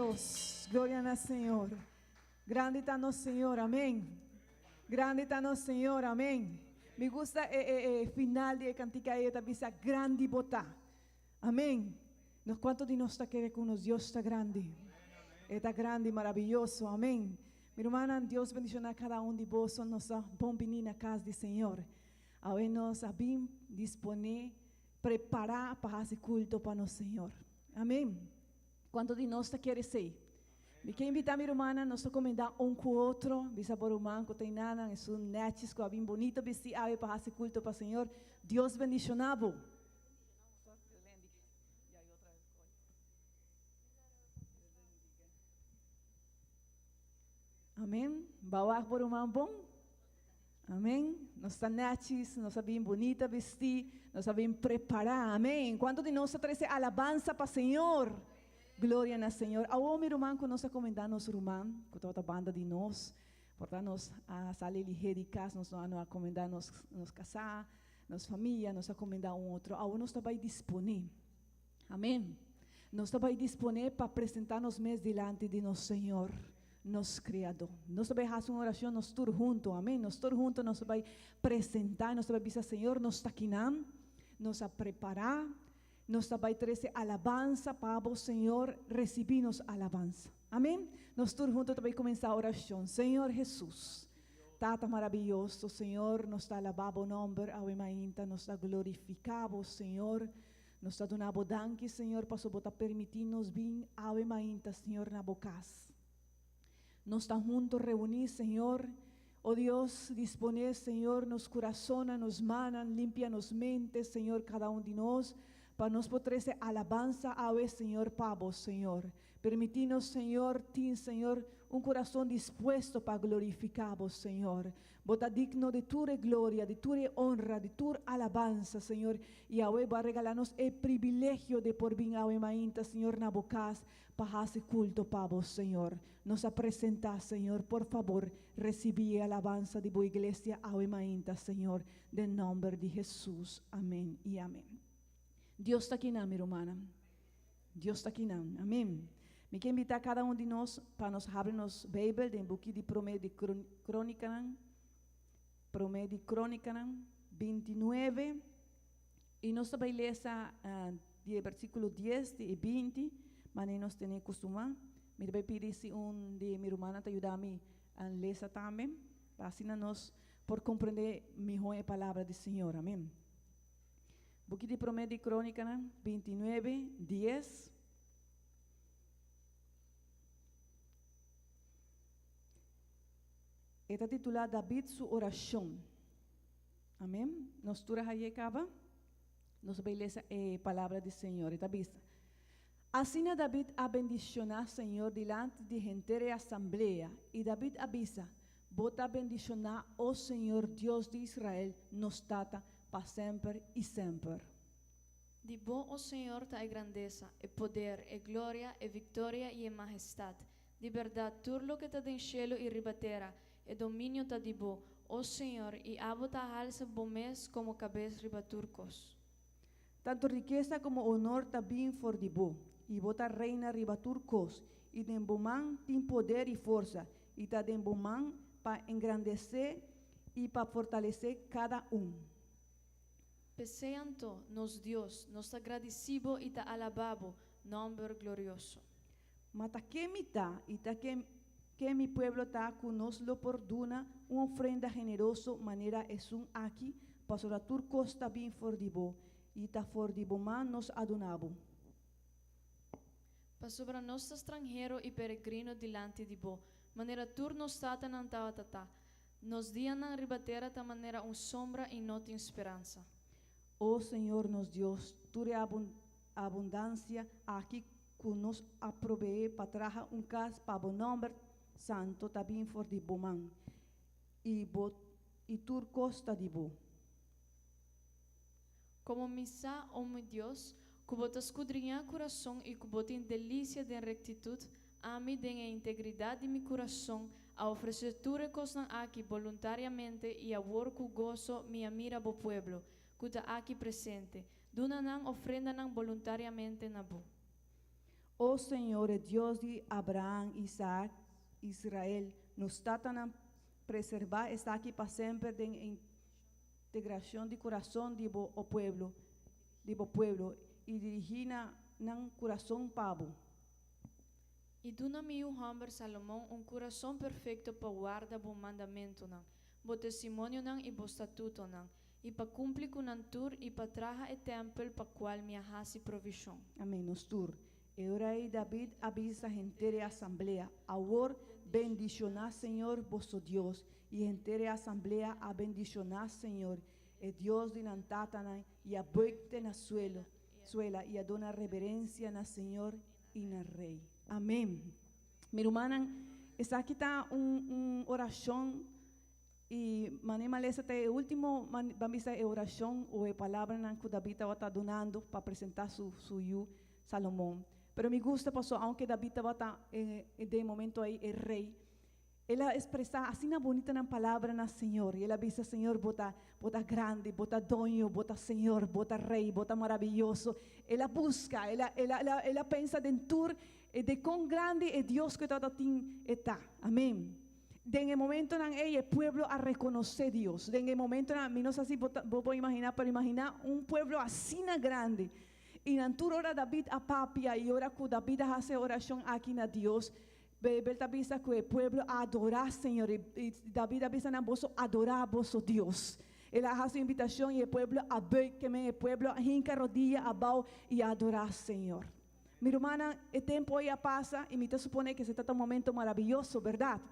Dios. Gloria na Señor. Grandi ta nos Señor. Amèn. Grandi ta nos Señor. Amèn. Mi gusta e, e, e final di e kantika ei ta bisa grandi bo ta. Amèn. Nos kuantu di nos ta kere ku nos Dios ta grandi? E ta grandi, maravioso. Amèn. Mi rumannan, Dios bendishoná kada un di boso. Nos ta bon bini na kas di Señor. Awe nos a bin disponé, prepará pa hasi kulto pa nos Señor. Amèn. Kuantu di nos ta kere esei? Mi ke invitá mi rumannan, nos ta komendá un ku otro, bisa bo ruman ku ta enanan, esun nèchis ku a bin bonito bistí awe pa hasi kulto pa Señor. Dios bendishoná bo. Amèn. Bo wak bo ruman bon? Amèn. Nos ta nèchis, nos a bin bonita bistí, nos a bin prepará. Amèn. Kuantu di nos ta trese alabansa pa Señor? Gloria na Señor. Awor mi ruman ku nos a komendá nos ruman ku tabata banda di nos, por ta nos a sali lihé di kas, nos no a no a komendá nos nos kasá, nos famia, nos a komendá un otro. Awor nos ta bai disponé. Amèn. Nos ta bai disponé pa presentá nos mes dilanti di nos Señor, nos Kreadó. Nos ta bai hasi un orashon nos tur huntu. Amèn. Nos tur huntu nos ta bai presentá, nos ta bai bisa, Señor, nos ta kinan, nos a prepará, nos ta bai trese alabansa pa bo, Señor, risibí nos alabansa. Amèn. Nos tur huntu ta bai kuminsá orashon. Señor Hesus, Tata maravioso, Señor, nos ta alabá bo nòmber awe mainta, nos ta glorifiká bo, Señor. Nos ta duna bo danki, Señor, paso bo ta permití nos bin awe mainta, Señor, na bo kas. Nos ta hunto reuní, Señor. O Dios, disponé, Señor, nos kurasonnan, nos mannan, limpia nos mente, Señor, kada un di nos, pa nos por trese alabansa awe, Señor, pa bo, Señor. Permití nos, Señor, tin, Señor, un kurason dispuesto pa glorifiká bo, Señor. Bo ta digno di tur e gloria, di tur e honra, di tur alabansa, Señor. I awe bo a regalá nos e privilegio di por bin awe mainta, Señor, na bo kas pa hasi kulto pa bo, Señor. Nos a presentá, Señor, por fabor, risibí e alabansa di bo iglesia awe mainta, Señor, den nòmber di Hesus. Amèn i amèn. Dios ta akinan, mi rumannan. Dios ta akinan. Amèn. Mi ke invitá kada un di nos pa nos habri nos Beibel den buki di Promé di Krónikanan, Promé di Krónikanan 29, i nos ta bai lesa di e versíkulo 10 te e 20, manera nos tene kustumá. Mi ta bai pidi si un di mi rumannan ta yuda mi lesa tambe, pa asina nos por komprendé mihó e palabra di Señor. Amèn. Buki di Promé di Krónikanan 29, 10. E ta titulá David su orashon. Amèn. Nos tur a hañ'é kaba? Nos a bai lesa e palabra di Señor. E ta bisa, Asina David a bendishoná Señor dilanti di henter e asamblea, i David a bisa, Bo ta bendishoná, o Señor Dios di Israel, nos tata, pa semper i semper. Di bo, o Señor, ta e grandesa, e poder, e gloria, e viktoria i e mahestat. Di bèrdat, tur loke ta den shelu i riba tera, e dominio ta di bo, o Señor, i abo ta halsa bo mes komo kabes riba tur kos. Tantu rikesa komo onor ta bin for di bo, i bo ta reina riba tur kos, i den bo man tin poder i forsa, i ta den bo man pa engrandesé i pa fortalesé kada un. P'esei anto, nos Dios, nos ta gradisí bo i ta alabá bo nòmber glorioso. Ma ta ken mi ta i ta ken ken mi pueblo ta ku nos lo por duna un ofrenda generoso manera esun aki? Pasobra tur kos ta bin for di bo, i ta for di bo man nos a duna bo. Pasobra nos ta stranhero i peregrino dilanti di bo, manera tur nos tatanan tabata ta. Nos dianan riba tera ta manera un sombra i no tin speransa. O Señor nos Dios, tur e abundansia aki ku nos a probeé pa traha un kas pa bo nòmber santu ta bin for di bo man, i bo i tur kos ta di bo. Komo mi sa, o mi Dios, ku bo ta skudriñá kurason i ku bo tin delisia den rektitut, ami, den e integridat di mi kurason, a ofresé tur e kosnan aki boluntariamente i awor ku goso mi a mira bo pueblo, ku ta aki presente, duna nan ofrendanan boluntariamente na bo. O Señor, e Dios di Abraham, Isaac, Israel, nos tatanan, preservá esaki pa semper den integrashon di kurason di bo o pueblo, di bo pueblo, i dirigí na nan kurason pa bo. I duna mi yu hòmber Salomon un kurason perfekto pa warda bo mandamentunan, bo testimonionan i bo statutonan, i pa kumpli ku nan tur i pa traha e tèmpel pa kual mi a hasi provishon. Amén, nos tur. E ora ei David a bisa henter e asamblea, Awor bendishoná señor boso Dios. I henter e asamblea a bendishoná señor, e Dios di nan tatanan, i a buig te na suelo, suela, i a duna reverensia na señor i na rei. Amén. Mi rumannan, esaki ta un un orashon I mane malesa ta e ultimo, ban bisa e orashon o e palabranan ku David tabata dunando pa presentá su su yu Salomon. Pero mi gusta paso aunke David tabata den e momento ei e rei, el a espresá asina bunita nan palabra na Señor. I el a bisa, Señor, bo ta bo ta grandi, bo ta doño, bo ta Señor, bo ta Rei, bo ta maraviyoso. El a buska, el a el a el a pensa den tur de kon grandi e Dios ku e tabata tin e ta. Amen. Den e momentonan ei e pueblo a rekonosé Dios. Den e momentonan, mi no sa si bo ta, bo por imaginá, pero imaginá un pueblo asina grandi. I nan tur ora David a papia i ora ku David a hasi e orashon aki na Dios, Beibel ta bisa ku e pueblo a adorá Señor. I, i David a bisa nan, Boso adorá boso Dios. El a hasi un invitashon i e pueblo a buig, ke men e pueblo a hinka rodia abou i a adorá Señor. Mi rumannan, e tempu ei a pasa i mi ta supone ku esei ta un momento maraviyoso, bèrdat?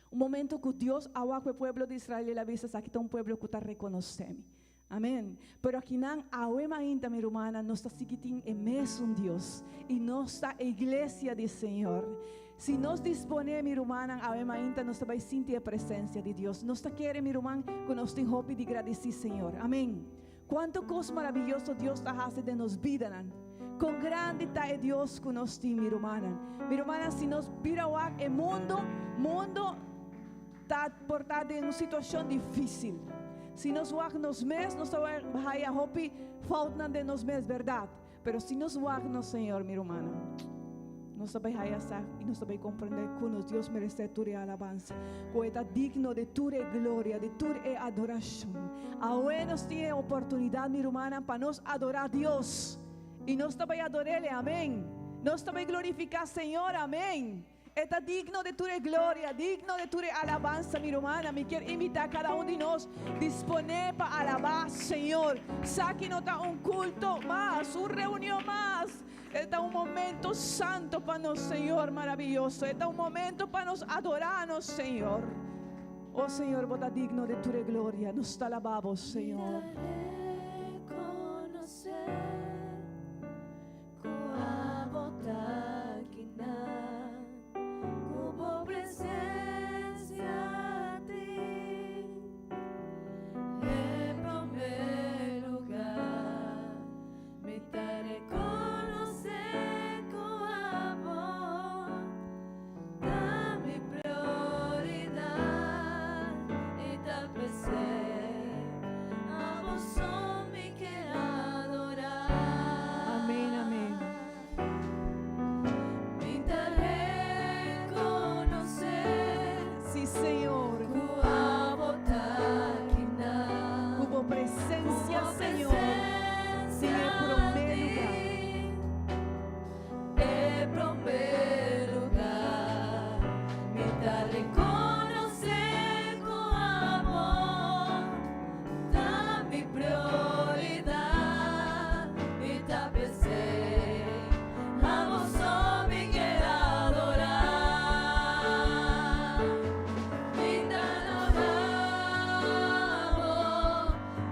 Un momento ku Dios a wak ku e pueblo di Israel i el a bisa, Esaki ta un pueblo ku ta rekonosé mi. Amèn. Pero akinan, awe mainta, mi rumannan, nos ta sigui tin e mesun Dios i nos ta e iglesia di Señor. Si nos disponé, mi rumannan, awe mainta nos ta bai sinti e presensia di Dios. Nos ta kere, mi ruman, ku nos tin hopi di gradisí Señor. Amèn. Cuanto cos maraviyoso Dios ta haci den nos bidanan. Con grandi ta e Dios cu nos tin, mi rumannan. Mi rumannan, si nos bira wak e mundo, mundo ta por ta den un situacion dificil. Si nos wak nos mes, nos ta haya hopi foutnan den nos mes, berdad? Pero si nos wak nos Señor, mi rumannan, nos ta bai haya sa i nos ta bai comprende cu nos Dios merece tur e alabansa, cu e ta digno di tur e gloria, di tur e adoracion. Awe nos tin e oportunidad, mi rumannan, pa nos adora Dios. I nos ta bai ador'El, amen. Nos ta bai glorifica Señor, amen. E ta digno di tur e gloria, digno di tur e alabansa, mi rumannan. Mi kier invitá kada un di nos disponé pa alabá Señor. Saki no ta un kulto mas, un reunion mas. E ta un momento santo pa nos Señor maraviyoso. E ta un momento pa nos adorá nos Señor. Oh Señor, bo ta digno di tur e gloria. Nos ta alabá bo, Señor. Mi ta rekonosé. Ku abo ta kinan, ku bo presensia tin e promé lugá. Mi ta rekonosé ku abo ta mi prioridat i ta p'esei abo so mi ke adorá. Amén, amén. Mi ta rekonosé. Sí, Señor. Ku abo ta kinan. Ku bo presensia, Señor, tin e promé lugá. E promé lugá. Mi ta rekonosé ku abo ta mi prioridat i ta p'esei abo so mi ke adorá. Mi ta alabá bo,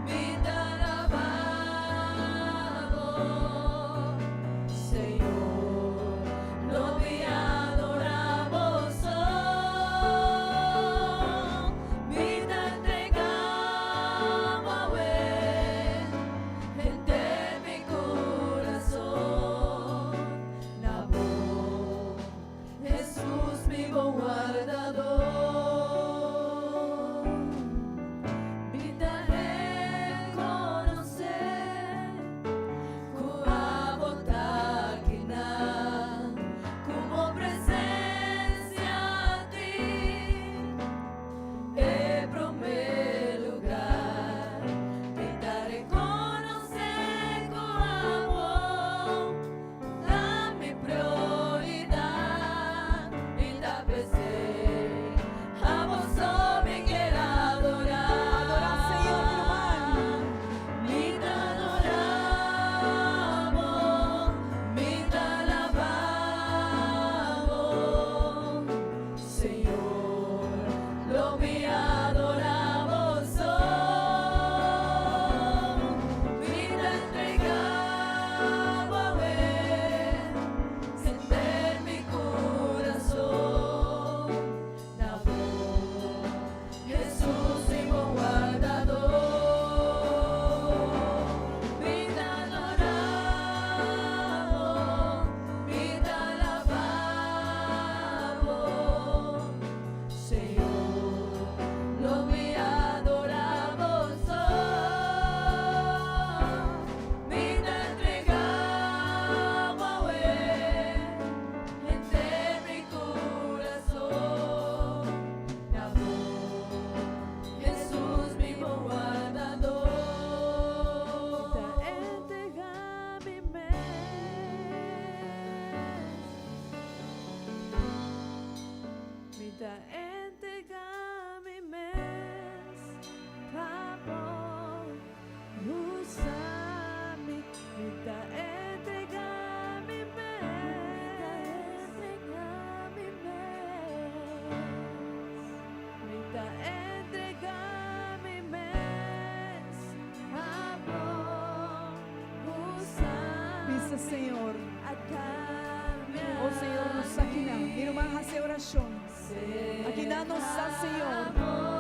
mi ta alabá. Bisa Señor. Oh Señor, nos ta akinan. Mi ruman hasi orashon. Akinan nos ta, Señor.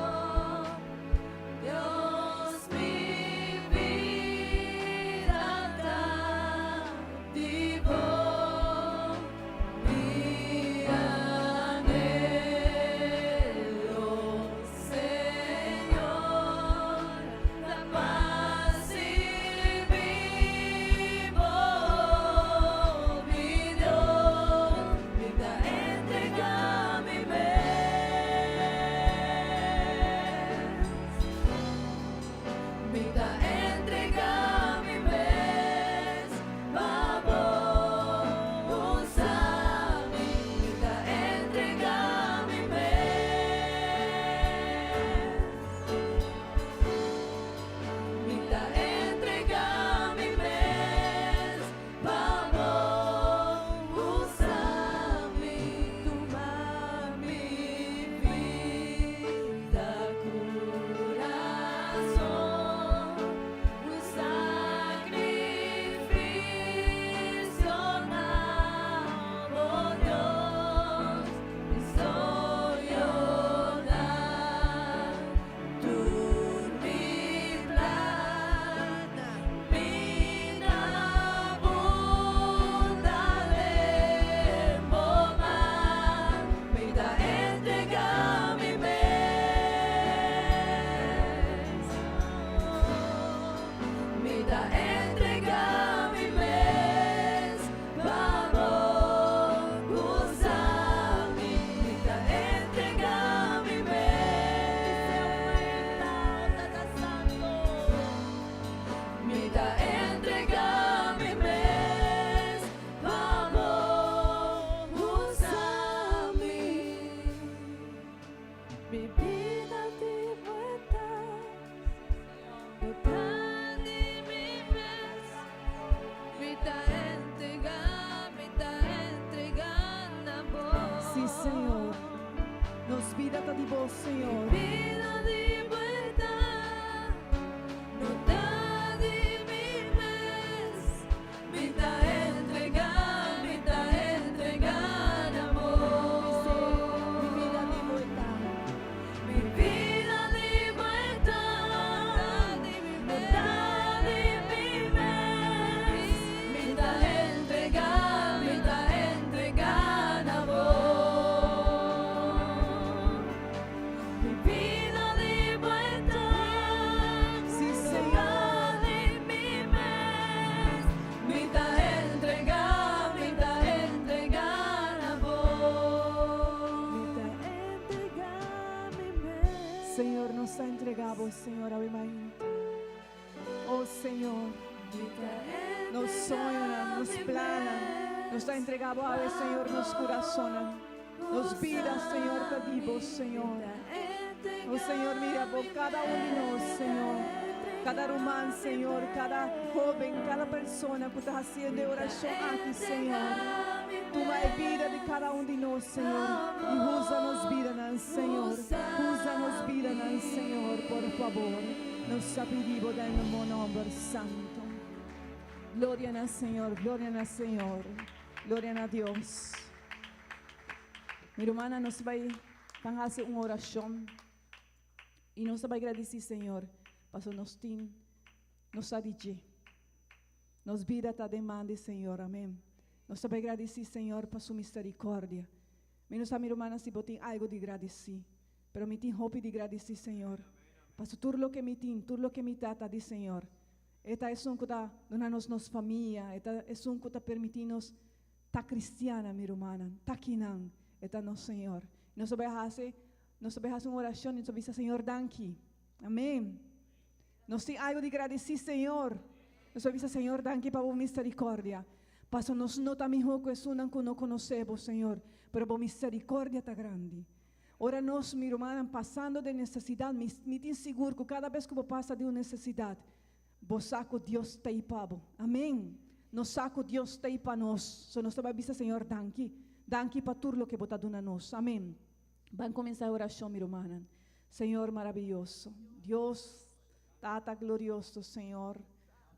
Sí, Señor. Nos bida ta di bo, Señor. Mi bida di bo ta. Sí, Señor. Mi ta Señor, nos ta entregá bo, Señor, awe mainta. Oh, Señor, nos soñonan, nos plannan, nos ta entregá bo awe, Señor, nos kurasonnan, nos bida, Señor, ta di bo, Señor. Oh, Señor, mira bo kada un di nos, Señor. Kada ruman, Señor, kada hóben, kada persona ku ta hasiendo e orashon aki, Señor. Tuma e bida di kada un di nos, Señor, i usa nos bidanan, Señor. Usa nos bidanan, Señor, por fabor. Nos ta pidi bo den bo nomber santo. Gloria na Señor, gloria na Señor, gloria na Dios. Mi rumannan, nos bai ban hasi un orashon i nos ta bai gradisí Señor pasobra nos tin, nos sa di dje. Nos bida ta den man di Señor, amen. Nos ta bai gradisí Señor pa su misericordia. Mi no sa mi rumannan si bo tin algo di gradisí, pero mi tin hopi di gradisí Señor. Pasobra tur loke mi tin, tur loke mi ta, ta di Señor. E ta esun ku ta duna nos nos famia, e ta esun ku ta permití nos ta cristiana, mi rumannan, ta kinan, e ta nos Señor. Nos ta bai hasi, nos ta bai hasi un oracion y nos ta bisa Señor danki. Amen. Nos tin algo di gradici Señor. Nos ta bisa Señor danki pa bo misericordia. Paso nos no ta miho cu esunnan cu no conoce bo, Señor, pero bo misericordia ta grandi. Ora nos, mi rumannan, pasando den necesidad, mi, mi tin sigur cu cada bes cu bo pasa di un necesidad, Bo sa ku Dios ta ei pa bo. Amen. Nos sa ku Dios ta ei pa nos. So nos ta bai bisa Señor danki. Danki pa tur loke bo ta duna nos. Amen. Ban kuminsá e orashon mi rumannan. Señor maraviyoso. Dios Tata glorioso Señor.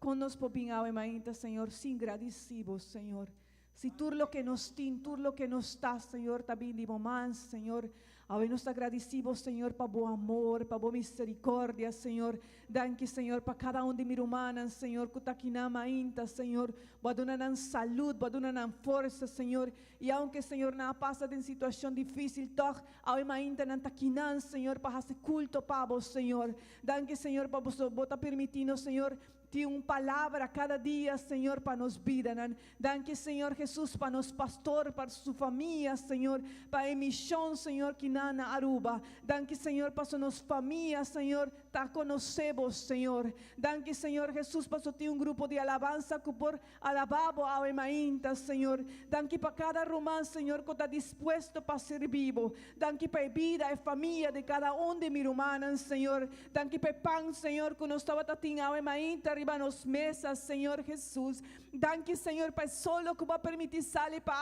Kon nos por bin awe mainta, Señor, sin gradisí Bo, Señor? Si tur loke nos tin, tur loke nos ta, Señor, ta bin di Bo man, Señor. Awe nos ta gradisí Bo, Señor, pa Bo amor, pa Bo misericordia, Señor. Danki, Señor, pa kada un di mi rumannan, Señor, ku ta akinan mainta, Señor. Bo a duna nan salud, Bo a duna nan forsa, Señor. I aunke, Señor, nan a pasa den situashon difísil, tòg awe mainta nan ta akinan, Señor, pa hasi kulto pa Bo, Señor. Danki, Señor, pa Boso Bo ta permití nos, Señor, tin un palabra kada dia, Señor, pa nos bidanan. Danki, Señor Jesus, pa nos pastor, pa su famia, Señor, pa e mishon, Señor, ki nan na Aruba. Danki, Señor, paso nos famia, Señor, ta konosé Bo, Señor. Danki, Señor Jesus, paso tin un grupo di alabansa ku por alabá Bo awe mainta, Señor. Danki pa kada ruman, Señor, ku ta dispuesto pa sirbi Bo. Danki pa e bida, e famia di kada un di mi rumannan, Señor. Danki pa e pan, Señor, ku nos tabata tin awe mainta riba nos mesa, Señor Jesus. Danki, Señor, pa e solo ku Bo a permití sali pa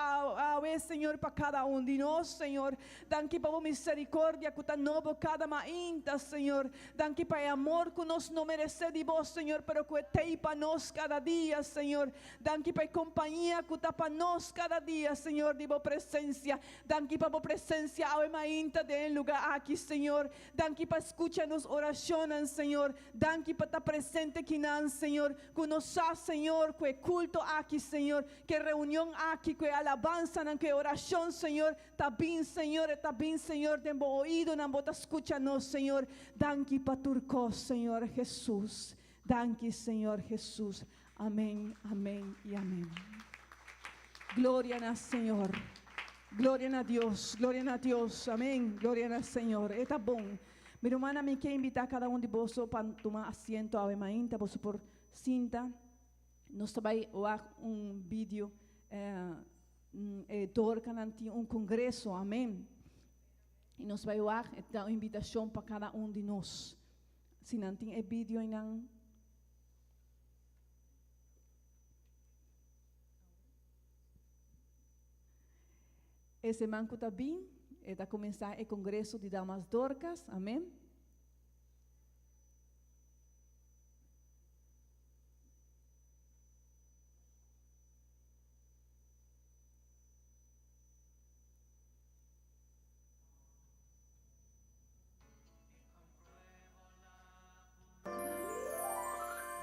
awe, Señor, pa kada un di nos, Señor. Danki pa Bo misericordia ku ta nobo kada mainta, Señor. Danki pa e amor ku nos no meresé di Bo, Señor, pero ku e t'ei pa nos kada dia, Señor. Danki pa e compañia ku ta pa nos kada dia, Señor, di Bo presencia. Danki pa Bo presencia awe mainta den e lugar aki, Señor. Danki pa skucha nos orashonnan, Señor. Danki pa ta presente kinan, Señor. Ku nos sa, Señor, ku e kulto aki, Señor, ku e reunion aki, ku e alabansanan, ku e orashon, Señor, ta bin, Señor, e ta bin, Señor, den Bo oidonan. Bo ta skucha nos, Señor. Danki pa tur kos, Señor Hesus. Danki, Señor Hesus. Amén, amén i amén. Gloria na Señor. Gloria na Dios, gloria na Dios. Amén. Gloria na Señor. E ta bon. Mi rumannan, mi ke invitá kada un di boso pa tuma asiento awe mainta. Boso por sinta. Nos ta bai wak un video. E Dorcanan tin un congreso. Amén. I nos bai wak, e ta un invitashon pa kada un di nos. Si nan tin e video einan. E seman ku ta bin, e ta kuminsá e kongreso di Damas Dorcas. Amén.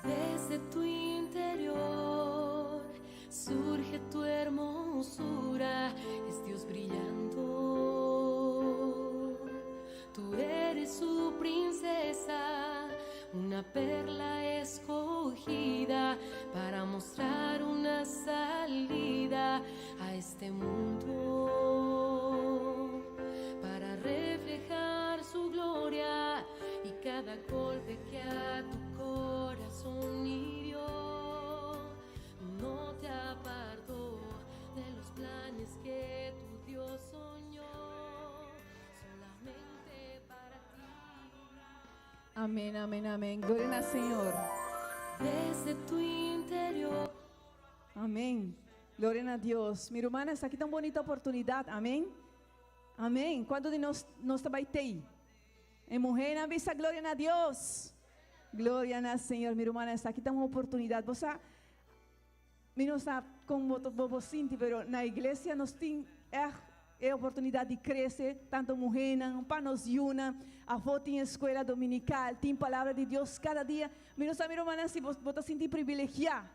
Desde tu interior surge tu hermosura, es Dios brillando. Tú eres su princesa, una perla escogida para mostrar una salida a este mundo, para reflejar su gloria y cada golpe que a tu corazón hirió, no te apartó de los planes que tu Dios soñó solamente para ti. Amén, amén, amén. Gloria al Señor. Desde tu interior. Amén. Gloria na Dios. Mi rumannan, esaki ta un bonita oportunidad. Amén. Amén. Cuanto di nos nos ta bai tei? E muhernan bisa gloria na Dios. Gloria na Señor. Mi rumannan, esaki ta un oportunidad. Bo sa, mi no sa con bo, bo, bo sinti, pero na iglesia nos tin echt e oportunidad di crece, tanto muhernan, pa nos yunan. Afo tin escuela dominical, tin palabra di Dios cada dia. Mi no sa, mi rumannan, si bo, bo ta sinti privilegia.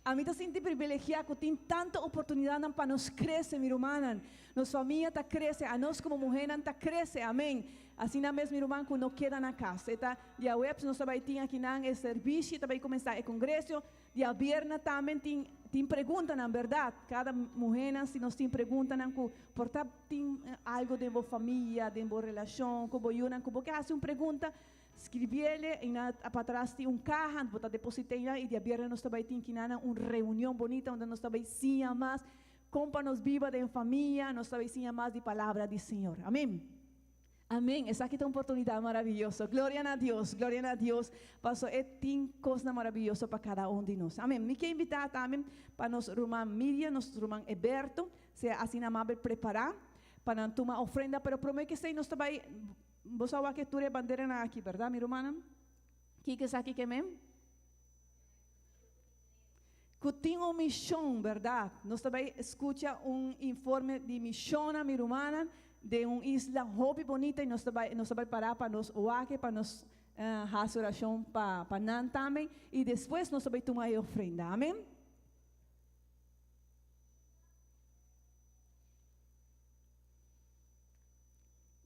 Ami ta sinti privilegiá ku tin tantu oportunidatnan pa nos krese, mi rumannan. Nos famia ta krese, anos komo muhénan ta krese, amén. Asina mes, mi ruman, ku no keda na kas. E ta diahuebs nos ta bai tin akinan e servisio, ta bai kuminsá e kongresio. Diabierna tambe tin tin preguntanan, bèrdat? Kada muhénan si nos tin preguntanan ku por ta tin algu den bo famia, den bo relashon ku bo yunan ku bo ke hasi un pregunta, Skribiele i na patras tin un kaha, bo ta deposit'é einan i diabièrnè nos ta bai tin kinanan un reunion bonita unda nos ta bai siña mas kon pa nos biba den famia, nos ta bai siña mas di palabra di Señor. Amen. Amen. Esaki ta un oportunidat maraviyoso. Gloria na Dios, gloria na Dios, paso e tin kosnan maraviyoso pa kada un di nos. Amen. Mi ke invitá tambe pa nos ruman Miriam, nos ruman Eberto, sea asina amabel prepará pa nan tuma ofrenda, pero promé ke esei nos ta bai Bo sa wak e tur e banderanan aki, berdad, mi rumannan? Kiko esaki ke men? Ku tin un mishon, bèrdat? Nos ta bai skucha un informe di mishonnan, mi rumannan, den un isla hopi bonita i nos ta bai nos ta bai pará pa nos wak pa nos hasi orashon pa pa nan tambe i despues nos ta bai tuma e ofrenda. Amen.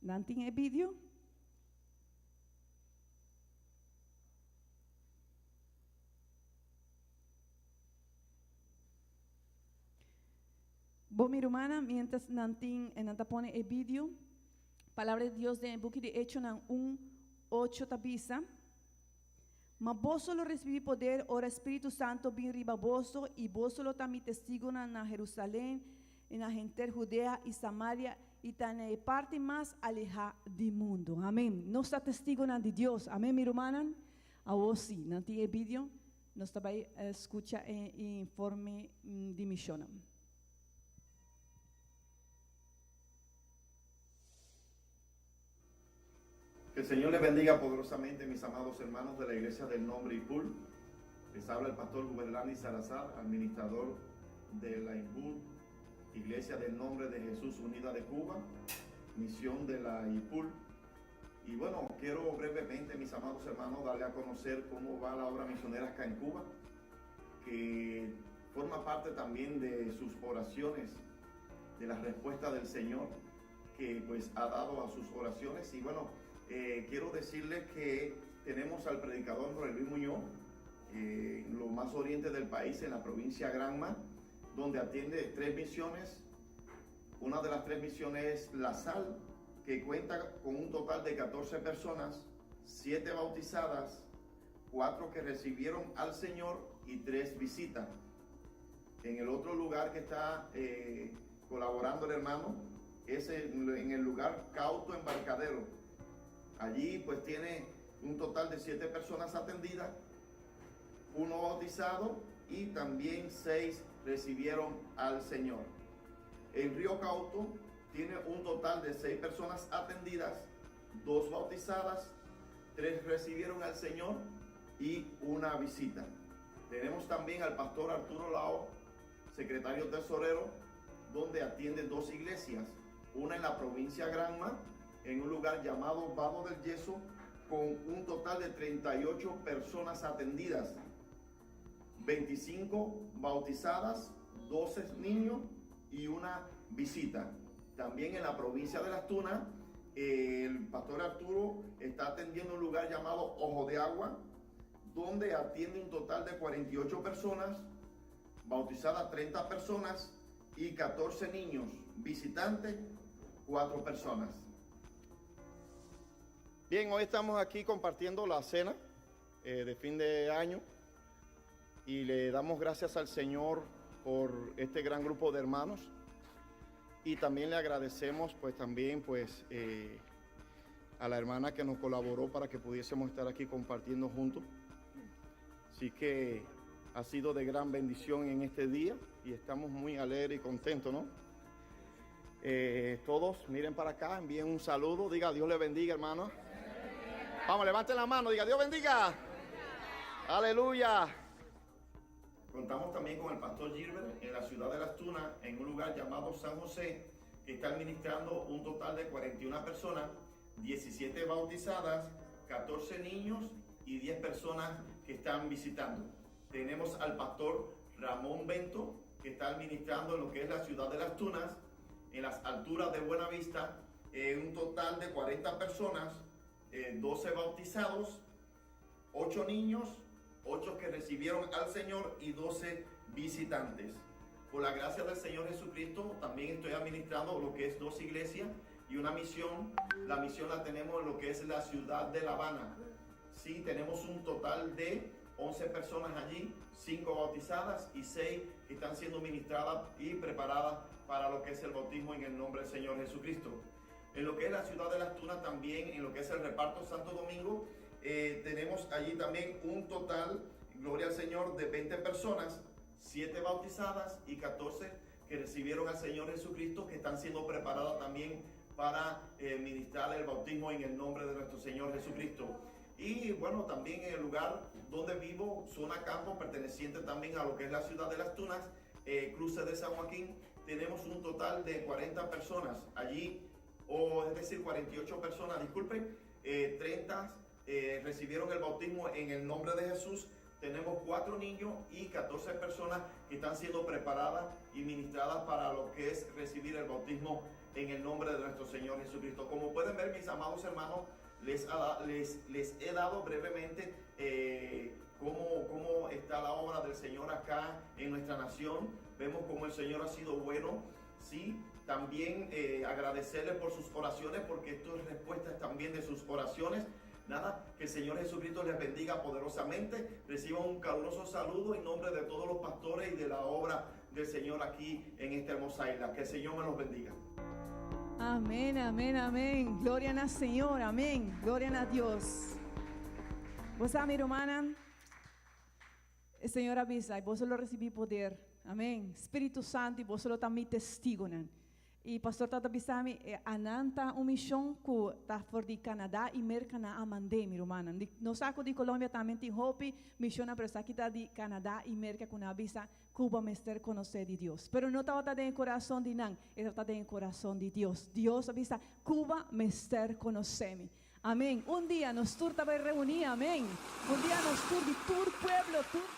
Nan tin e video? Bo mi rumannan, mientras nan tin nan ta pone e video, Palabra di Dios den e buki di Echonan un, ocho ta bisa, Ma boso lo ricibi poder ora Spiritu Santo bin riba boso, y boso lo ta mi testigonan na Jerusalén, y na henter Judea y Samaria, y ta na e parti mas aleha di mundo. Amen. Nos ta testigonan di Dios. Amen, mi rumannan. Awor si, nan tin e video, nos ta bai skucha e informe di mishonnan. Que el Señor les bendiga poderosamente, mis amados hermanos de la Iglesia del Nombre Ipul. Les habla el pastor Guberlani Salazar, administrador de la IPUL, Iglesia del Nombre de Jesús Unida de Cuba, misión de la IPUL. Y bueno, quiero brevemente, mis amados hermanos, darle a conocer cómo va la obra misionera acá en Cuba, que forma parte también de sus oraciones, de la respuesta del Señor que pues ha dado a sus oraciones. Y bueno, eh, quiero decirles que tenemos al predicador Jorge Luis Muñoz, eh, en lo más oriente del país, en la provincia Granma, donde atiende tres misiones. Una de las tres misiones es La Sal, que cuenta con un total de 14 personas, 7 bautizadas, 4 que recibieron al Señor y 3 visitas. En el otro lugar que está eh, colaborando el hermano es en, el lugar Cauto Embarcadero. Allí pues tiene un total de 7 personas atendidas, uno bautizado y también 6 recibieron al Señor. En Río Cauto tiene un total de 6 personas atendidas, 2 bautizadas, 3 recibieron al Señor y una visita. Tenemos también al pastor Arturo Lao, secretario tesorero, donde atiende dos iglesias, una en la provincia Granma, en un lugar llamado Vado del Yeso, con un total de 38 personas atendidas, 25 bautizadas, 12 niños y una visita. También en la provincia de Las Tunas, el pastor Arturo está atendiendo un lugar llamado Ojo de Agua, donde atiende un total de 48 personas, bautizadas 30 personas y 14 niños, visitantes 4 personas. Bien, hoy estamos aquí compartiendo la cena eh, de fin de año y le damos gracias al Señor por este gran grupo de hermanos y también le agradecemos pues también pues eh, a la hermana que nos colaboró para que pudiésemos estar aquí compartiendo juntos. Así que ha sido de gran bendición en este día y estamos muy alegres y contentos, ¿no? Eh, todos miren para acá, envíen un saludo, diga Dios le bendiga, hermano. Vamos, levanten la mano, diga Dios bendiga. Aleluya. Contamos también con el pastor Gilbert en la ciudad de Las Tunas, en un lugar llamado San José, que está administrando un total de 41 personas, 17 bautizadas, 14 niños y 10 personas que están visitando. Tenemos al pastor Ramón Bento, que está administrando en lo que es la ciudad de Las Tunas, en las alturas de Buenavista, en un total de 40 personas, 12 eh, bautizados, 8 niños, 8 que recibieron al Señor y 12 visitantes. Por la gracia del Señor Jesucristo, también estoy administrando lo que es dos iglesias y una misión. La misión la tenemos en lo que es la ciudad de La Habana. Sí, tenemos un total de 11 personas allí, 5 bautizadas y 6 que están siendo ministradas y preparadas para lo que es el bautismo en el nombre del Señor Jesucristo. En lo que es la ciudad de Las Tunas también, en lo que es el reparto Santo Domingo, eh, tenemos allí también un total, gloria al Señor, de 20 personas, 7 bautizadas y 14 que recibieron al Señor Jesucristo, que están siendo preparadas también para eh, ministrar el bautismo en el nombre de nuestro Señor Jesucristo. Y bueno, también en el lugar donde vivo, zona campo, perteneciente también a lo que es la ciudad de Las Tunas, eh, cruce de San Joaquín, tenemos un total de 40 personas allí, o es decir, 48 personas, disculpen, 30 eh, eh, recibieron el bautismo en el nombre de Jesús. Tenemos cuatro niños y 14 personas que están siendo preparadas y ministradas para lo que es recibir el bautismo en el nombre de nuestro Señor Jesucristo. Como pueden ver, mis amados hermanos, les, les, les he dado brevemente eh, cómo, cómo está la obra del Señor acá en nuestra nación. Vemos cómo el Señor ha sido bueno, ¿sí? También eh, agradecerle por sus oraciones, porque esto es respuesta también de sus oraciones. Nada, que el Señor Jesucristo les bendiga poderosamente. Reciban un caluroso saludo en nombre de todos los pastores y de la obra del Señor aquí en esta hermosa isla. Que el Señor me los bendiga. Amén, amén, amén. Gloria al Señor, amén. Gloria a Dios. Bo sa, mi rumannan, Señor a bisa, i boso lo risibí poder. Amèn. Spiritu Santu, i boso lo ta mi testigunan. I pastor tabata bisa mi, eh, nan ta un mishon ku ta for di Canada i Merka nan a mand'é, mi rumannan. Di, nos sa ku di Colombia tambe tin hopi mishonnan, pero esaki ta di Canada i Merka ku nan a bisa Cuba mester konosé di Dios. Pero no tabata den e kurason di nan, e tabata den e kurason di Dios. Dios a bisa, Cuba mester konosé mi. Amèn. Un dia nos tur ta bai reuní, amèn. Un dia nos tur di tur pueblo, tur.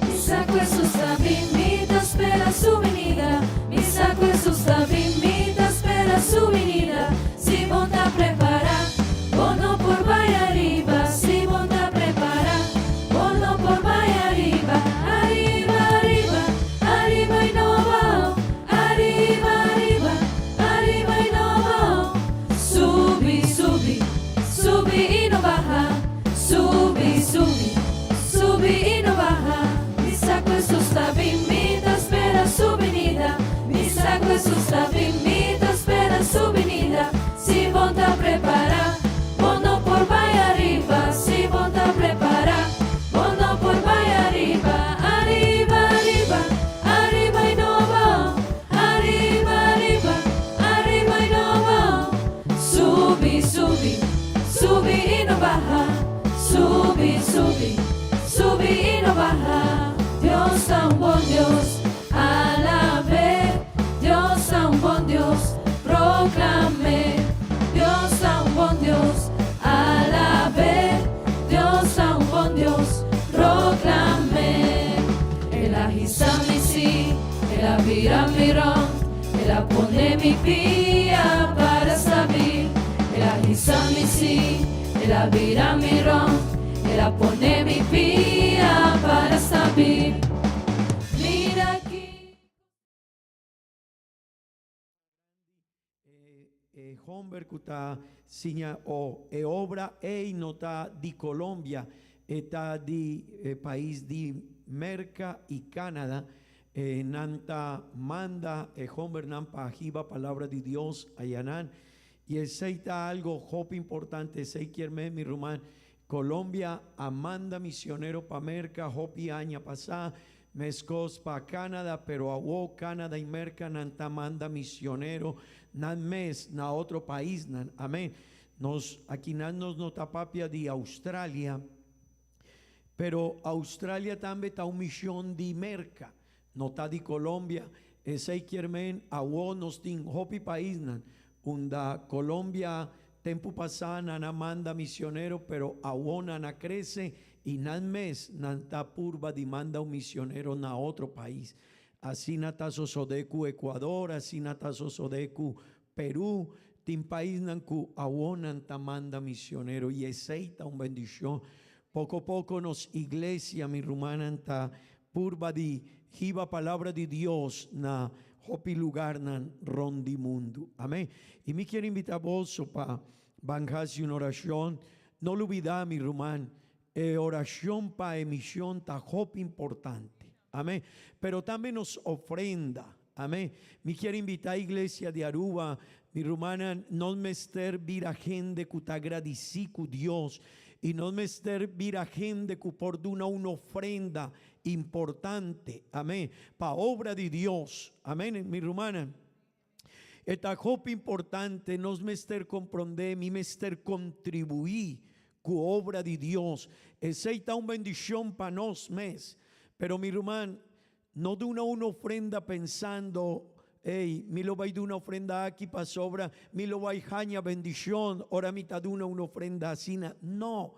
Mi sa ku Hesus ta bin, mi ta spera su binida. Mi sa ku Hesus ta bin, mi ta spera su binida. Si bo ta prepará, bo no por bai ariba. Si bo ta prepará, bo no por bai ariba. Ariba, ariba, ariba i no abao. Ariba, ariba, ariba i no abao. Subi, subi, subi i no baha. Subi, subi, subi i no baha. Mi sa ku Hesus ta bin, mi ta spera su binida. Mi sa ku Hesus ta bin, mi ta spera su binida. Si bo ta prepará, bo no por bai ariba. Si bo ta prepará, bo no por bai ariba. Ariba, ariba, ariba i no abao. Ariba, ariba, ariba i no abao. Subi, subi, subi i no baha. Subi, subi, subi i no baha. Dios ta un bon Dios, alab'é. Dios ta un bon Dios, proklam'é. Dios ta un bon Dios, alab'é. Dios ta un bon Dios, proklam'é. El a hisa mi sí, el a bira mi rònt, el a pone mi pia para stabil. El a hisa mi sí, el a bira mi rònt, el a pone mi pia para stabil. Mira aki. E homber ku ta siña o e obra ei no ta di Colombia, e ta di e pais di Merca y Canada. E nan ta manda e hombernan pa hiba palabra di Dios ayanan. Y esey ta algo hopi importante, esey kier men mi ruman, Colombia a manda misionero pa Merca hopi aña pasá, meskos pa Canada, pero awo Canada y Merca nan ta manda misionero nan mes na otro paisnan. Amen. Nos akinan nos no ta papia di Australia, pero Australia tambe ta un mision di Merca, no ta di Colombia. Esey kier men awo nos tin hopi paisnan unda Colombia Tempu pasá nan a manda misionero, pero awó nan a krese i nan mes nan ta purba di manda un misionero na otro pais. Asina ta sosodé ku Ecuador, asina ta sosodé ku Perú. Tin paisnan ku awó nan ta manda misionero i esei ta un bendishon. Poko poko nos iglesia, mi rumannan, ta purba di hiba palabra di Dios na hopi lugarnan rond di mundu. Amen. I mi kier invita boso pa ban hasi un orashon. No lubida, mi ruman, e orashon pa e mishon ta hopi importante. Amen. Pero tambe nos ofrenda. Amen. Mi kier invita iglesia di Aruba, mi rumannan, nos mester bira hende ku ta gradisí ku Dios i nos mester bira hende ku por duna un ofrenda. importante, amén, pa obra di Dios, amén, mi rumannan. E ta hopi importante, nos mester comprende, mi mester contribui cu obra di Dios. Esey ta un bendicion pa nos mes. Pero mi ruman, no duna un ofrenda pensando, Ey, mi lo bay duna ofrenda aki pasobra mi lo bay haña bendicion ora mi ta duna un ofrenda asina. No!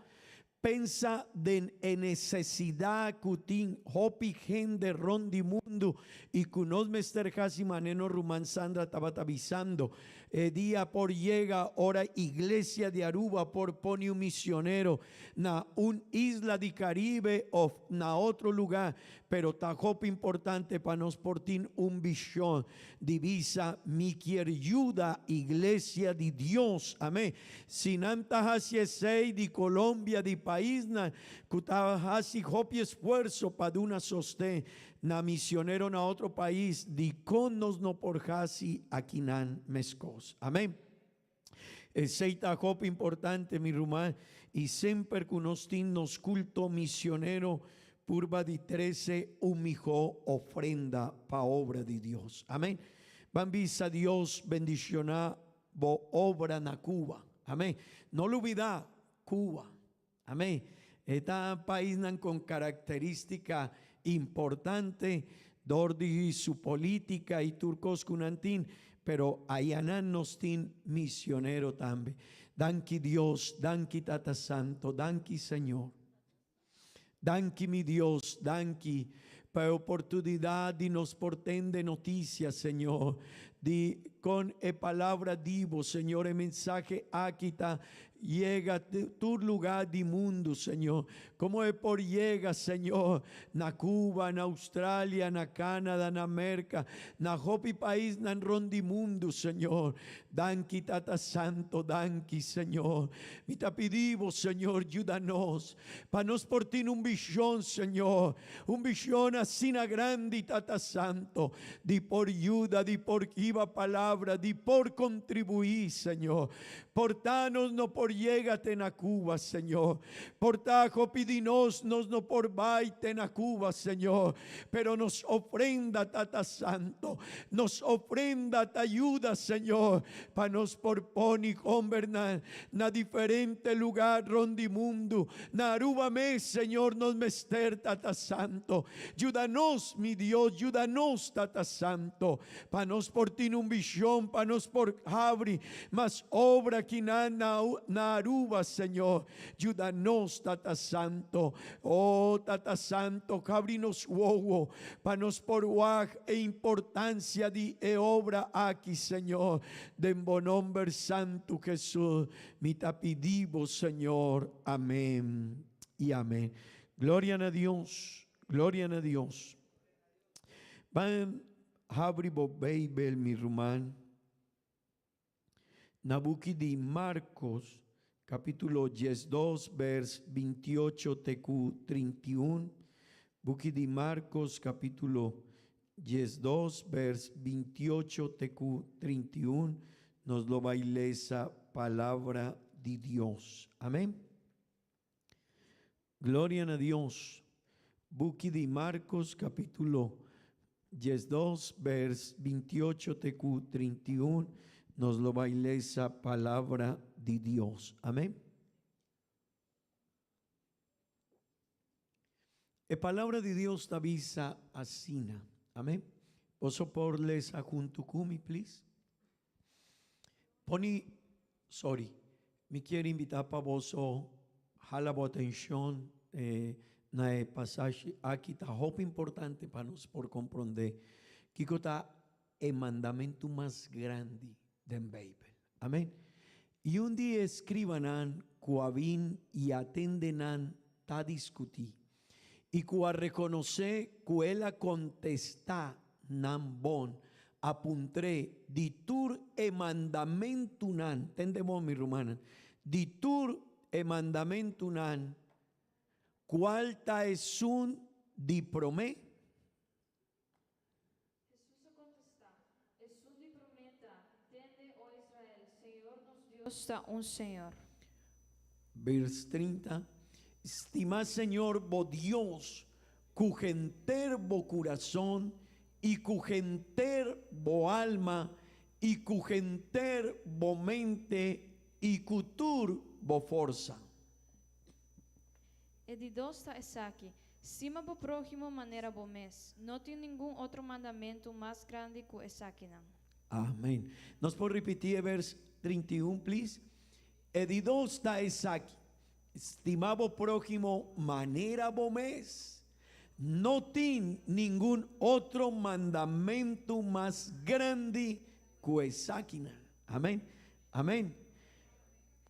Pensa den e nesesidat ku tin hopi hende rònt di mundu i ku nos mester hasi manera nos ruman Sandra tabata bisando. E dia por yega ora Iglesia di Aruba por pone un misionero na un isla di Caribe òf na otro lugá, pero ta hopi importante pa nos por tin un bishon di bisa, Mi kier yuda Iglesia di Dios. Amén. Si nan ta hasi esei di Colombia, di paisnan ku ta hasi hopi esfuerso pa duna sosten na misionero na otro pais, dikon nos no por hasi akinan meskos? Amén. Esei ta hopi importante, mi ruman, i semper ku nos tin nos kulto misionero purba di trese un mihó ofrenda pa obra di Dios. Amén. Ban bisa Dios bendishoná bo obra na Cuba. Amén. No lubidá Cuba. Amén. E ta paisnan con característica importante dor di su política y tur cos cu nan tin, pero ayanan nos tin misionero tambe. Danki Dios, danki Tata Santo, danki Señor. Danki mi Dios, danki pa e oportunidad di nos por tende noticia, Señor, di con e palabra di bo, Señor, e mensahe aki ta yega tur lugar di mundo, Señor. Como e por yega, Señor, na Cuba, na Australia, na Canada, na Merca, na hopi paisnan rond di mundo, Señor. Danki, Tata Santo, danki, Señor. Mi ta pidi bo, Señor, yuda nos, pa nos por tin un vision, Señor, un vision asina grandi, Tata Santo, di por yuda, di por hiba palabra, di por contribui, Señor. Por ta nos no por yega te na Cuba, Señor. Por ta hopi di nos, nos no por bai te na Cuba, Señor. Pero nos ofrenda, Tata Santo, nos ofrenda ta yuda, Señor, pa nos por poni hombernan na diferente lugar rond di mundu. Na Aruba mes, Señor, nos mester, Tata Santo. Yuda nos, mi Dios, yuda nos, Tata Santo, pa nos por tin un vision, pa nos por habri mas obra kinan na na Aruba, Señor. Yuda nos, Tata Santo. Oh, Tata Santo, habri nos wowo pa nos por wak e importancia di e obra aki, Señor. Den bo nomber santu, Jesus, mi ta pidi bo, Señor. Amén y amén. Gloria na Dios, gloria na Dios. Ban habri bo Bijbel, mi ruman. Na buki di Marcos, capítulo 12, vers 28 te cu 31. Buki di Marcos, capítulo 12, vers 28 te cu 31. Nos lo bai lesa palabra di Dios. Amén. Gloria na Dios. Buki di Marcos capítulo 12 vers 28 te cu 31 nos lo bai lesa palabra di Dios. Amén. E palabra di Dios ta bisa asina. Amén. Boso por lesa junto cu mi, please? Poni, sorry, mi kier invita pa boso hala bo atencion na e pasashi aki ta hopi importante pa nos por compronde kico ta e mandamento mas grandi den Bijbel. Amen. Y un di e escribanan cu a bin y a tende nan ta discuti y cu a reconoce cu el a contesta nan bon, a puntr'é di tur e mandamentunan, tende bon mi rumannan, di tur e mandamentunan, cual ta esun di promé? Hesus a kontestá, Esun di promé ta, Tende, o Israel, Señor nos Dios ta un Señor. Vers 30, Stima Señor bo Dios. Ku henter bo kurason i ku henter bo alma i ku henter bo mente i ku tur bo forsa. E di dos ta esaki, Stima bo próhimo manera bo mes. No tin ningun otro mandamentu mas grandi ku esakinan. Amén. Nos por ripití e vers 31, please? E di dos ta esaki, Stima bo próhimo manera bo mes. No tin ningun otro mandamentu mas grandi ku esakinan. Amén. Amén.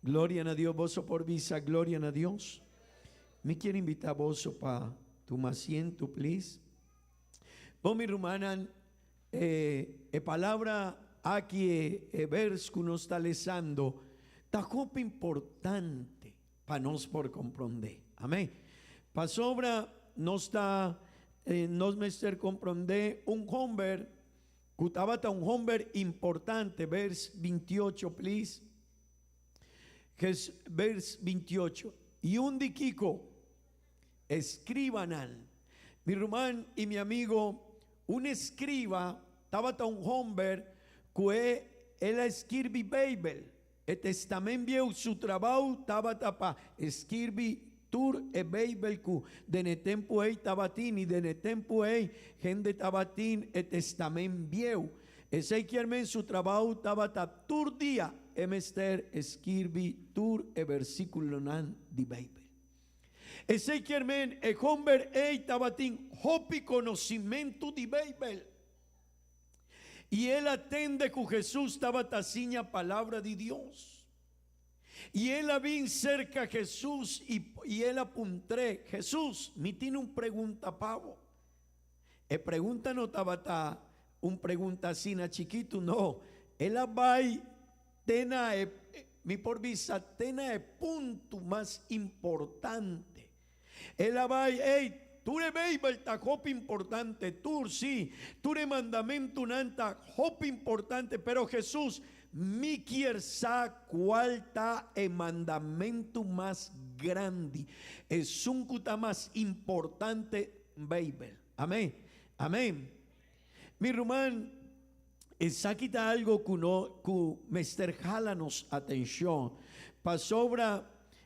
Gloria na Dios. Boso por bisa gloria na Dios. Mi kier invita boso pa tuma asiento, please. Bon, mi rumannan, e, e palabra aki, e, e vers ku nos ta lesando, ta hopi importante pa nos por komprondé. Amén. Pasobra nos ta, eh, nos mester komprondé un homber ku tabata un homber importante, vers 28, please. Jes, vers 28. I un di kiko? Escribanan. Mi ruman y mi amigo, un escriba tabata un homber cu e el a skirbi Bijbel. E Testament Bieu su trabao tabata pa skirbi tur e Bijbel cu den e tempo ey tabatin y den e tempo ey hende tabatin e Testament Bieu. Esey kier men su trabao tabata tur dia e mester skirbi tur e versiculonan di Bijbel. Esei kier men e homber ei tabatin hopi konosimentu di Beibel. I el a tende ku Hesus tabata siña Palabra di Dios. I el a bin serka Hesus i i el a puntr'é, Hesus, mi tin un pregunta pa bo. E pregunta no tabata un pregunta asina chikitu, no. El a bai Te na e, mi por bisa, te na e punto mas importante. El a bai, ey, tur e Beibel ta hopi importante, tur, sí, tur e mandamentunan ta hopi importante, pero Hesus, mi kier sa cual ta e mandamentu mas grandi, esun cu ta mas importante den Beibel. Amen. Amen. Mi ruman, esaki ta algo ku no ku mester hala nos atenshon, pasobra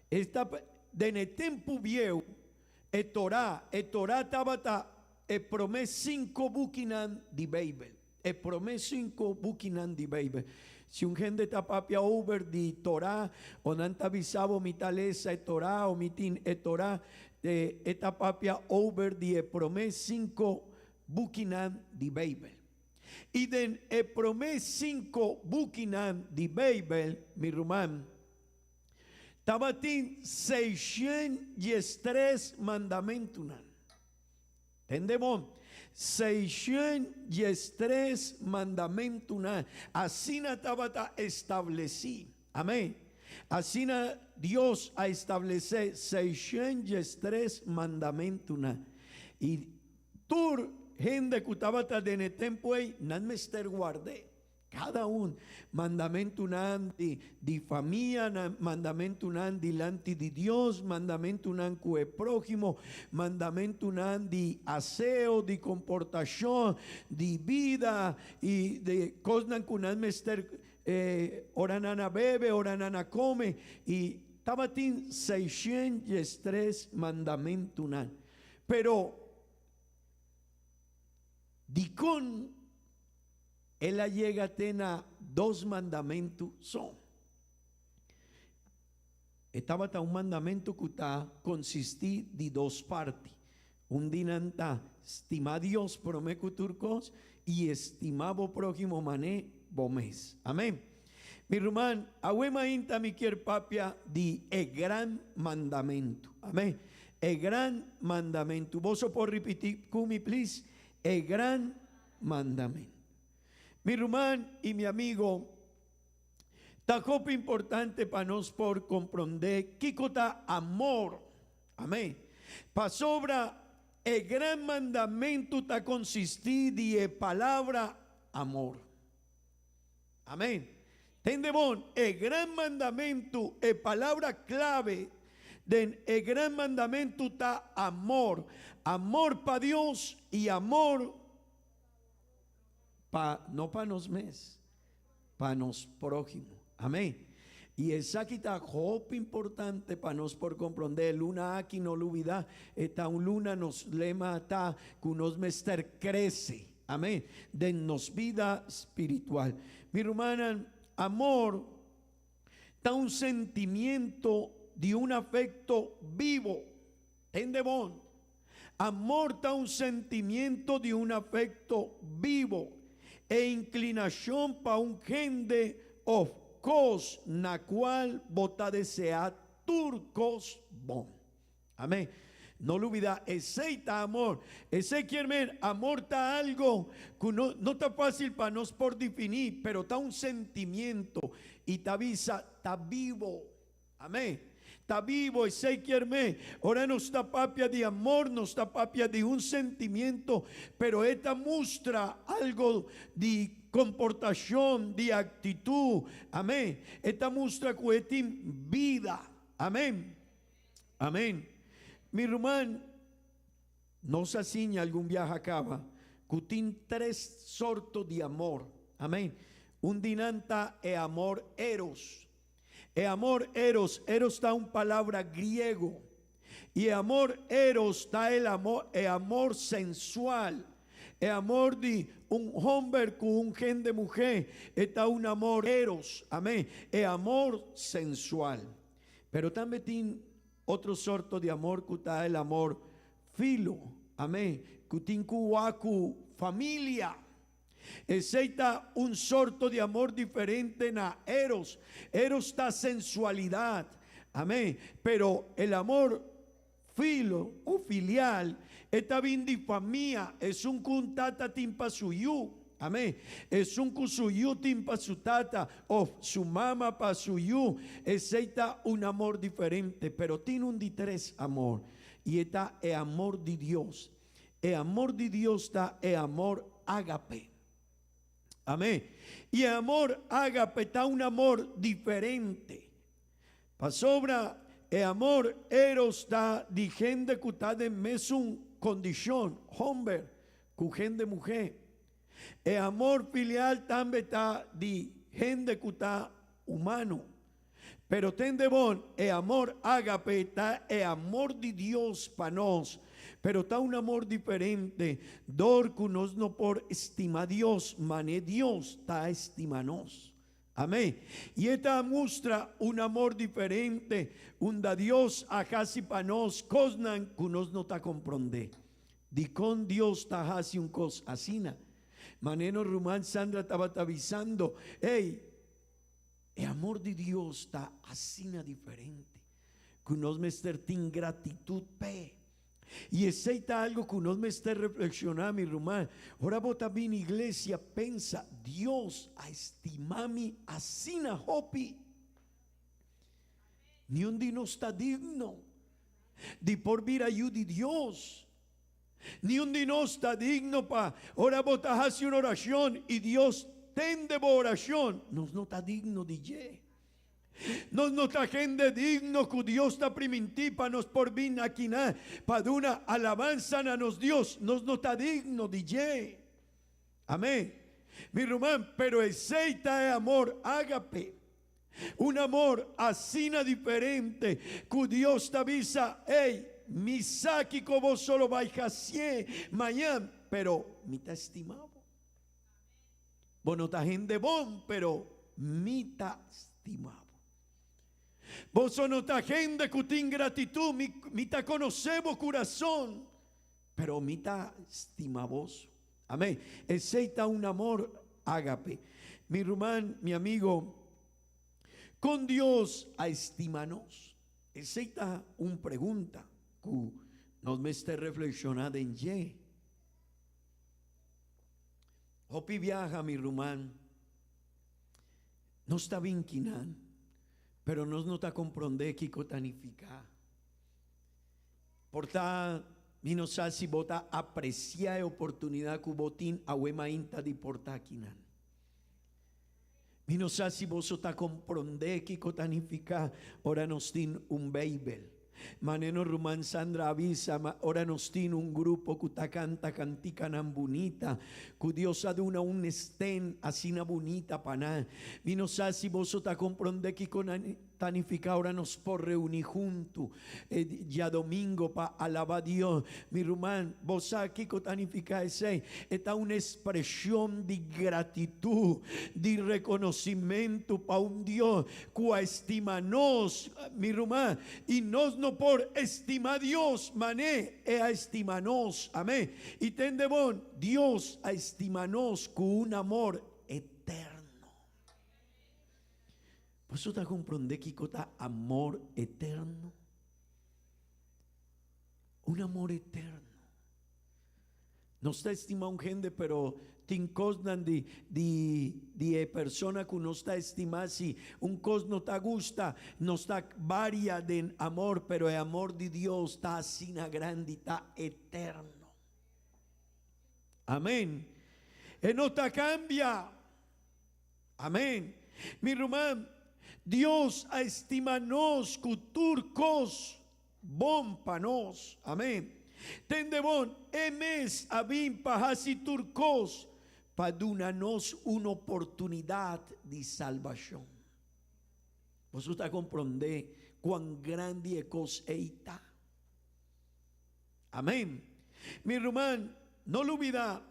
esta den e tempu bieu e Torá, e Torá tabata e promé sinku bukinan di Beibel, e promé sinku bukinan di Beibel. Si un hende ta papia over di Torá o nan ta bisa bo mi ta lesa e Torá o mi tin e Torá, e ta papia over di e promé sinku bukinan di Beibel. I den e promé sinku bukinan di Beibel, mi ruman, tabatin 613 mandamentunan. Tende bon, 613 mandamentunan. Asina tabata establesí. Amén. Asina Dios a establesé 613 mandamentunan. I Tur hende ku tabata den e tempu ei, nan mester ward'é. Kada un, mandamentunan di di famia, nan mandamentunan dilanti di Dios, mandamentunan ku e próhimo, mandamentunan di aseo, di komportashon, di bida i di kosnan ku nan mester ora nan a bebe, ora nan a kome. I tabatin 603 mandamentunan. Pero, dikon el a yega te na dos mandamentu so? E tabata un mandamentu ku ta konsistí di dos parti. Un di nan ta, stima Dios promé ku tur kos i estimá bo próhimo manera bo mes. Amén. Mi ruman, awe mainta mi kier papia di e gran mandamentu. Amén. E gran mandamentu. Boso por ripití ku mi, please? E gran mandamentu. Mi ruman i mi amigo, ta hopi importante pa nos por komprondé kiko ta amor. Amén. Pasobra e gran mandamentu ta konsistí di e palabra amor. Amén. Tende bon, e gran mandamentu, e palabra clave Den e gran mandamentu ta amor, amor pa Dios i amor pa, no pa nos mes, pa nos próhimo. Amén. I esaki ta hopi importante pa nos por komprondé. E luna aki no lubidá, e ta un luna nos lema ta ku nos mester krese. Amén. Den nos bida spiritual. Mi rumannan, amor ta un sentimiento di un afecto vivo. Tende bon. Amor ta un sentimiento di un afecto vivo e inclinacion pa un hende of cos na cual bo ta desea tur cos bon. Amén. No lubida, esey ta amor. Esey kier men, amor ta algo cu no, no ta facil pa nos por defini, pero ta un sentimiento y ta bisa ta vivo. Amén. Ta vivo, esey kier men, ora nos ta papia di amor, nos ta papia di un sentimiento, pero e ta mustra algo di comportacion, di actitud. Amén. E ta mustra cu e tin bida. Amén. Amén. Mi ruman, nos a siña algun biaha caba cu tin tres sorto di amor. Amén. Un di nan ta e amor eros. E amor eros, eros ta un palabra griego. Y e amor eros ta el amor, e amor sensual. E amor di un homber cu un hende muhe, e ta un amor eros. Amén. E amor sensual. Pero tambe tin otro sorto di amor cu ta el amor filo, amén, cu tin cu wak cu familia. Esey ta un sorto di amor diferente na eros. Eros ta sensualidad, amén, pero el amor filo o filial e ta bin di famia, esun cu un tata tin pa su yu, amén, esun cu su yu tin pa su tata of su mama pa su yu, esey ta un amor diferente, pero tin un di tres amor, y e ta e amor di Dios. E amor di Dios ta e amor ágape. Amén. Y e amor ágape ta un amor diferente. Pasobra e amor eros ta di hende ku ta den mesun kondishon, homber ku hende muhé. E amor filial tambe ta di hende ku ta humano. Pero tende bon, e amor ágape ta e amor di Dios pa nos, pero ta un amor diferente dor ku nos no por stima Dios mane Dios ta stima nos. Amén. Y e ta mustra un amor diferente unda Dios a haci pa nos cosnan cu nos no ta comprende. Dicon Dios ta haci un cos asina? Mane nos ruman Sandra tabata bisando, Ey, e amor di Dios ta asina diferente cu nos mester tin gratitud p'e. I esei ta algo ku nos mester reflekshoná, mi ruman. Ora bo ta bini iglesia, pensa, Dios a estimá mi asina hopi. Niun di nos ta digno di por bira yu di Dios. Niun di nos ta digno pa ora bo ta hasi un orashon i Dios tende bo orashon, nos no ta digno di dje. Nos no ta hende digno ku Dios ta primintí pa nos por bin akinan pa duna alabansa na nos Dios. Nos no ta digno di dje. Amén. Mi ruman, pero esei ta e amor ágape. Un amor asina diferente ku Dios ta bisa, Ey, mi sa kiko boso lo bai hasié mañan, pero mi ta stima bo. Bo no ta hende bon, pero mi ta stima bo. Boso no ta hende ku tin gratitud, mi, mi ta konosé bo kurason, pero mi ta stima boso. Amén. Esei ta un amor ágape. Mi ruman, mi amigo, kon Dios a stima nos? Esei ta un pregunta ku nos mester reflekshoná den dje. Hopi biaha mi ruman, nos ta bin kinan, pero nos no ta komprondé kiko ta nifiká. Por ta, mi no sa si bo ta apresiá e oportunidat ku bo tin awe mainta di por ta kinan. Mi no sa si boso ta komprondé kiko ta nifiká ora nos tin un Beibel. Mane nos ruman Sandra a bisa, ma ora nos tin un grupo ku ta kanta kantikanan bunita, ku Dios a duna un sten asina bunita pa nan. Mi no sa si boso ta komprondé kiko nan ta nifiká ora nos por reuní huntu e djadomingo pa alabá Dios. Mi ruman, bo sa kiko ta nifiká esei? E ta un ekspreshon di gratitut, di rekonosimentu pa un Dios ku a estima nos, mi ruman, i nos no por estima Dios man'é e a estima nos. Amén. I tende bon, Dios a estima nos ku un amor eterno. Boso ta komprondé kiko ta amor eterno? Un amor eterno. Nos ta estima un hende pero tin kosnan di di di e persona ku nos ta estima si un kos no ta gusta nos ta varia den amor pero e amor di Dios ta asina grandi ta eterno. Amen. E no ta kambia. Amen. Mi ruman, Dios a estima nos ku tur kos bon pa nos. Amen. Tende bon, e mes a bin pa hasi tur kos pa duna nos un oportunidat di salbashon. Boso ta komprondé kuan grandi e kos ei ta? Amen. Mi ruman, no lubidá,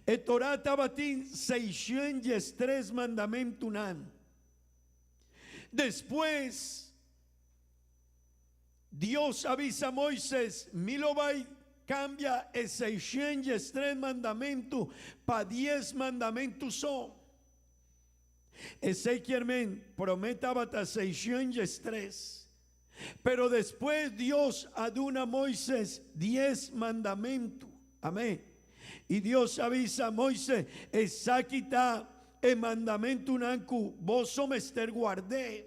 e Torá tabatin seishent diestres mandamentunan. Despues, Dios a bisa Moises, Mi lo bai kambia e seishent diestres mandamentu pa dies mandamentu so. Esei kier men, promé tabata seishent diestres. Pero despues Dios a duna Moises dies mandamentu. Amén. I Dios a bisa Moises, Esaki ta e mandamentunan ku boso mester guard'é.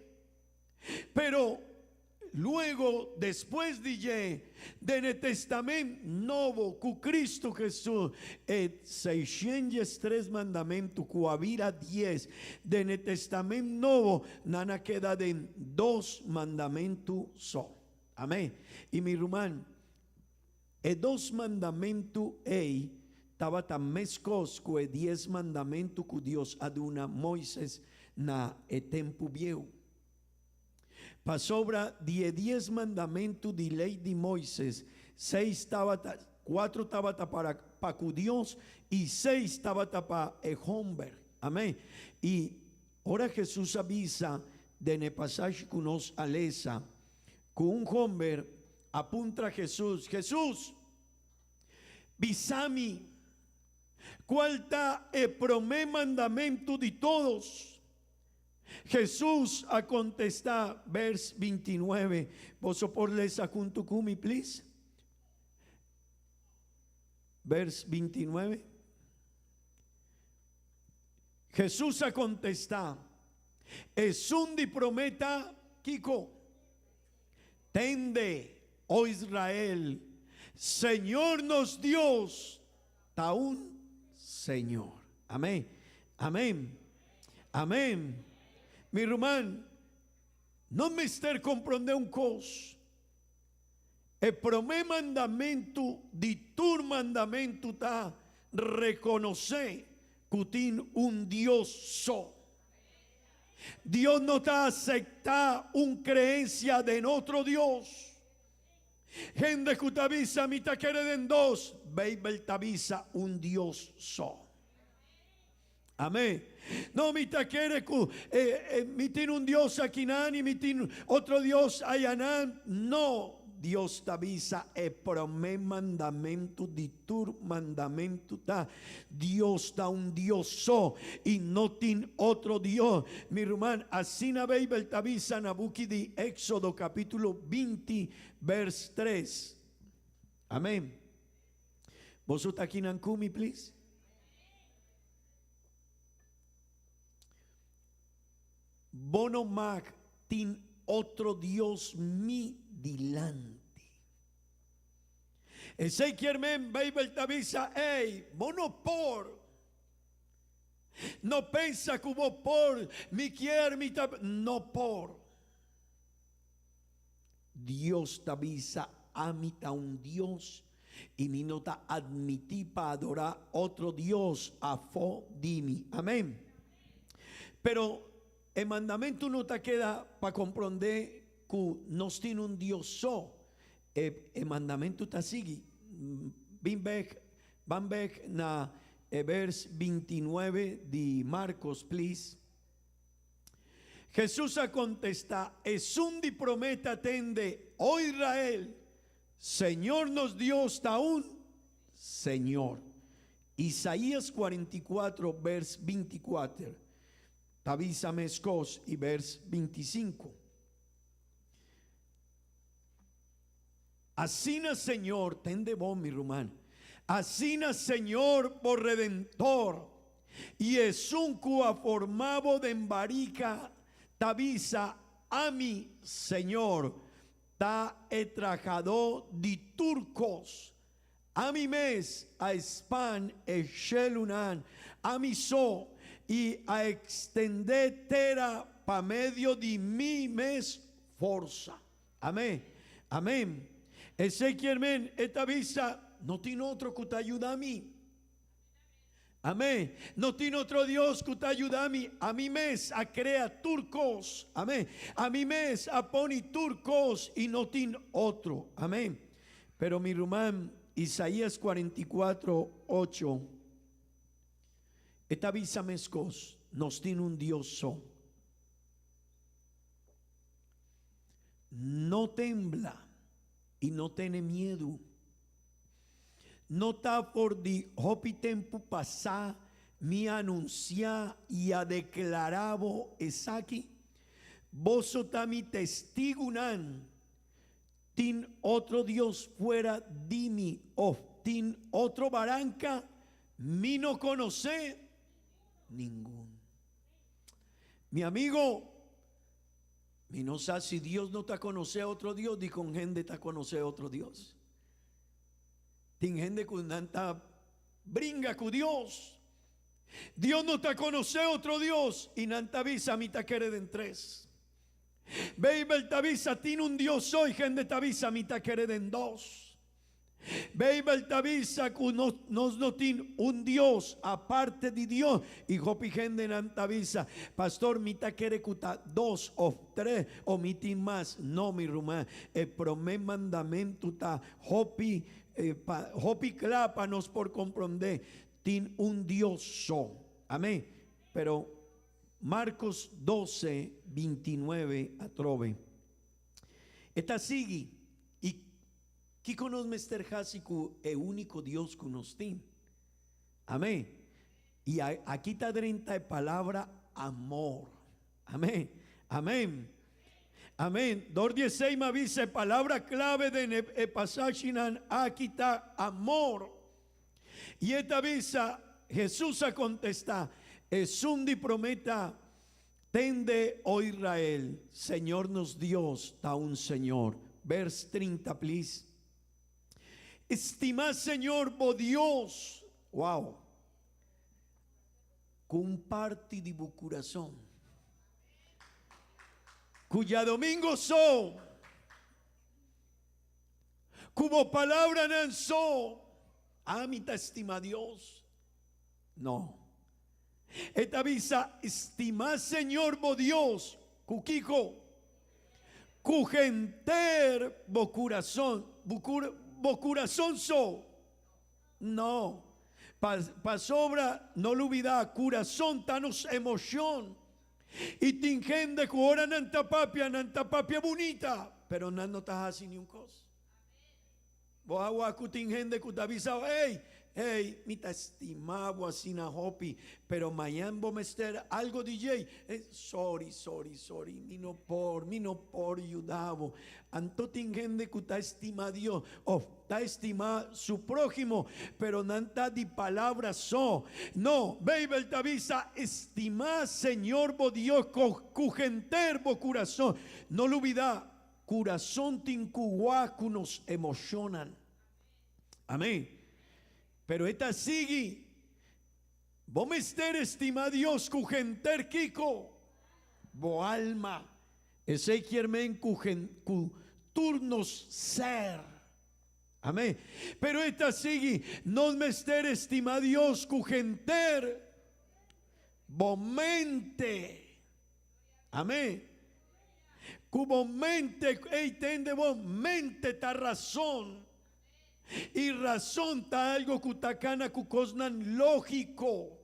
Pero luego, despues di dje, den e Testament Nobo ku Cristo Jesus, e seishent diestres mandamentu ku a bira dies den e Testament Nobo, nan a keda den dos mandamentu so. Amén. I mi ruman, e dos mandamentu ei tabata meskos ku e dies mandamentu ku Dios a duna Moises na e tempu bieu. Pasobra di e dies mandamentu di Lei di Moises, seis tabata, kuatro tabata para pa ku Dios i seis tabata pa e homber. Amén. I ora Jesus a bisa den e pasashi ku nos a lesa, ku un homber a puntra Jesus, Jesus, bisa mi, kual ta e promé mandamentu di todos? Jesus a kontestá, vers 29, boso por lesa huntu ku mi, please? Vers 29. Jesus a kontestá, Esun di promé ta kiko? Tende, o Israel, Señor nos Dios ta un Señor. Amén. Amén. Amén. Mi ruman, no mester komprondé un kos. E promé mandamentu di tur mandamentu ta rekonosé ku tin un Dios so. Dios no ta aseptá un kreensia den otro Dios. Hende ku ta bisa mi ta kere den dos, Beibel ta bisa un Dios so. Amén. No, mi ta kere ku mi tin un Dios akinan i mi tin otro Dios ayanan. No, Dios ta bisa e promé mandamentu di tur mandamentu ta, Dios ta un Dios so i no tin otro Dios. Mi ruman, asina Beibel ta bisa na buki di Éxodo kapítulo 20 bers 3. Amén. Boso ta akinan ku mi, please? Bo no mag tin otro Dios mi dilanti. Esei kier men Beibel ta bisa, Ey, bo no por. No pensa ku bo por, mi kier, mi ta. No por. Dios ta bisa, Ami ta un Dios, i mi no ta admití pa adorá otro dios afó di mi. Amén. Pero e mandamentu no ta keda pa komprondé ku nos tin un Dios so. E e mandamentu ta sigui. Bin bek, ban bek na e bers 29 di Marcos, please. Jesús a kontestá, Esun di promé ta tende, O Israel, Señor nos Dios ta un Señor. Isaías 44 bers 24 ta bisa meskos i bers 25. Asina Señor, tende bon mi ruman, asina Señor bo Redentor i esun ku a forma bo den barika ta bisa, Ami, Señor, ta e trahadó di tur kos. Ami mes a span e shelunan, ami so, i a ekstendé tera pa medio di mi mes forsa. Amén. Amén. Esei kier men e ta bisa, no tin otro ku ta yuda mi. Amén. No tin otro Dios ku ta yuda mi. Ami mes a krea tur kos. Amén. Ami mes a poni tur kos i no tin otro. Amén. Pero mi ruman, Isaías 44, 8, e ta bisa meskos, nos tin un Dios so. No tembla i no tene miedu. No ta for di hopi tempu pasá mi a anunsiá i a deklará bo esaki? Boso ta mi testigunan. Tin otro Dios fuera di mi òf tin otro baranka? Mi no konosé ningun. Mi amigo, mi no sa si Dios no ta konosé otro Dios, dikon hende ta konosé otro Dios? Tin hende ku nan ta bringa ku Dios. Dios no ta konosé otro Dios i nan ta bisa mi ta kere den tres. Beibel ta bisa tin un Dios so i hende ta bisa mi ta kere den dos. Beibel ta bisa ku nos nos no tin un Dios aparte di Dios i hopi hendenan ta bisa, Pastor mi ta kere ku ta dos of tres o mi tin mas. No mi ruman, e prome mandamentu ta hopi pa hopi kla pa nos por komprondé, tin un Dios so. Amen. Pero Marcos 12, 29 atrobe. E ta sigui, I kiko nos mester hasi ku e úniko Dios ku nos tin? Amén. I aki ta drenta e palabra amor. Amén. Amén. Amén. Dor di esei mi a bisa e palabra klave den e pasashinan aki ta amor. I e ta bisa, Hesus a kontestá, Esun di promé ta, Tende, o Israel, Señor nos Dios ta un Señor. Vers 30, please. Stima Señor bo Dios, wow, ku un parti di bo kurason. Ku djadomingo so, ku bo palabranan so, ami ta stima Dios. No. E ta bisa, Stima Señor bo Dios ku kiko? Ku henter bo kurason. Bo kurason so? No. Pasobra, no lubidá, kurason ta nos emoshon. I tin hende ku ora nan ta papia, nan ta papia bunita, pero nan no ta hasi niun kos. Bo a wak ku tin hende ku ta bisa, Ey, ey, mi ta stima bo asina hopi, pero mañan bo mester algo di djey. Sorry, sorry, sorry, mi no por, mi no por yuda bo. Anto tin hende ku ta stima Dios of ta stima su próhimo, pero nan ta di palabra so. No, Beibel ta bisa, Stima Señor bo Dios ku henter bo kurason. No lubida, Kurason tin ku wak ku nos emoshonnan. Amén. Pero e ta sigui, Bo mester estima Dios ku henter kiko? Bo alma. Esei kier men ku ku. tur nos ser. Amén. Pero e ta sigui, nos mester estima Dios ku henter bo mente. Amén. Ku bo mente, ey tende bo, mente ta rason. I rason ta algo ku ta kana ku kosnan lógiko.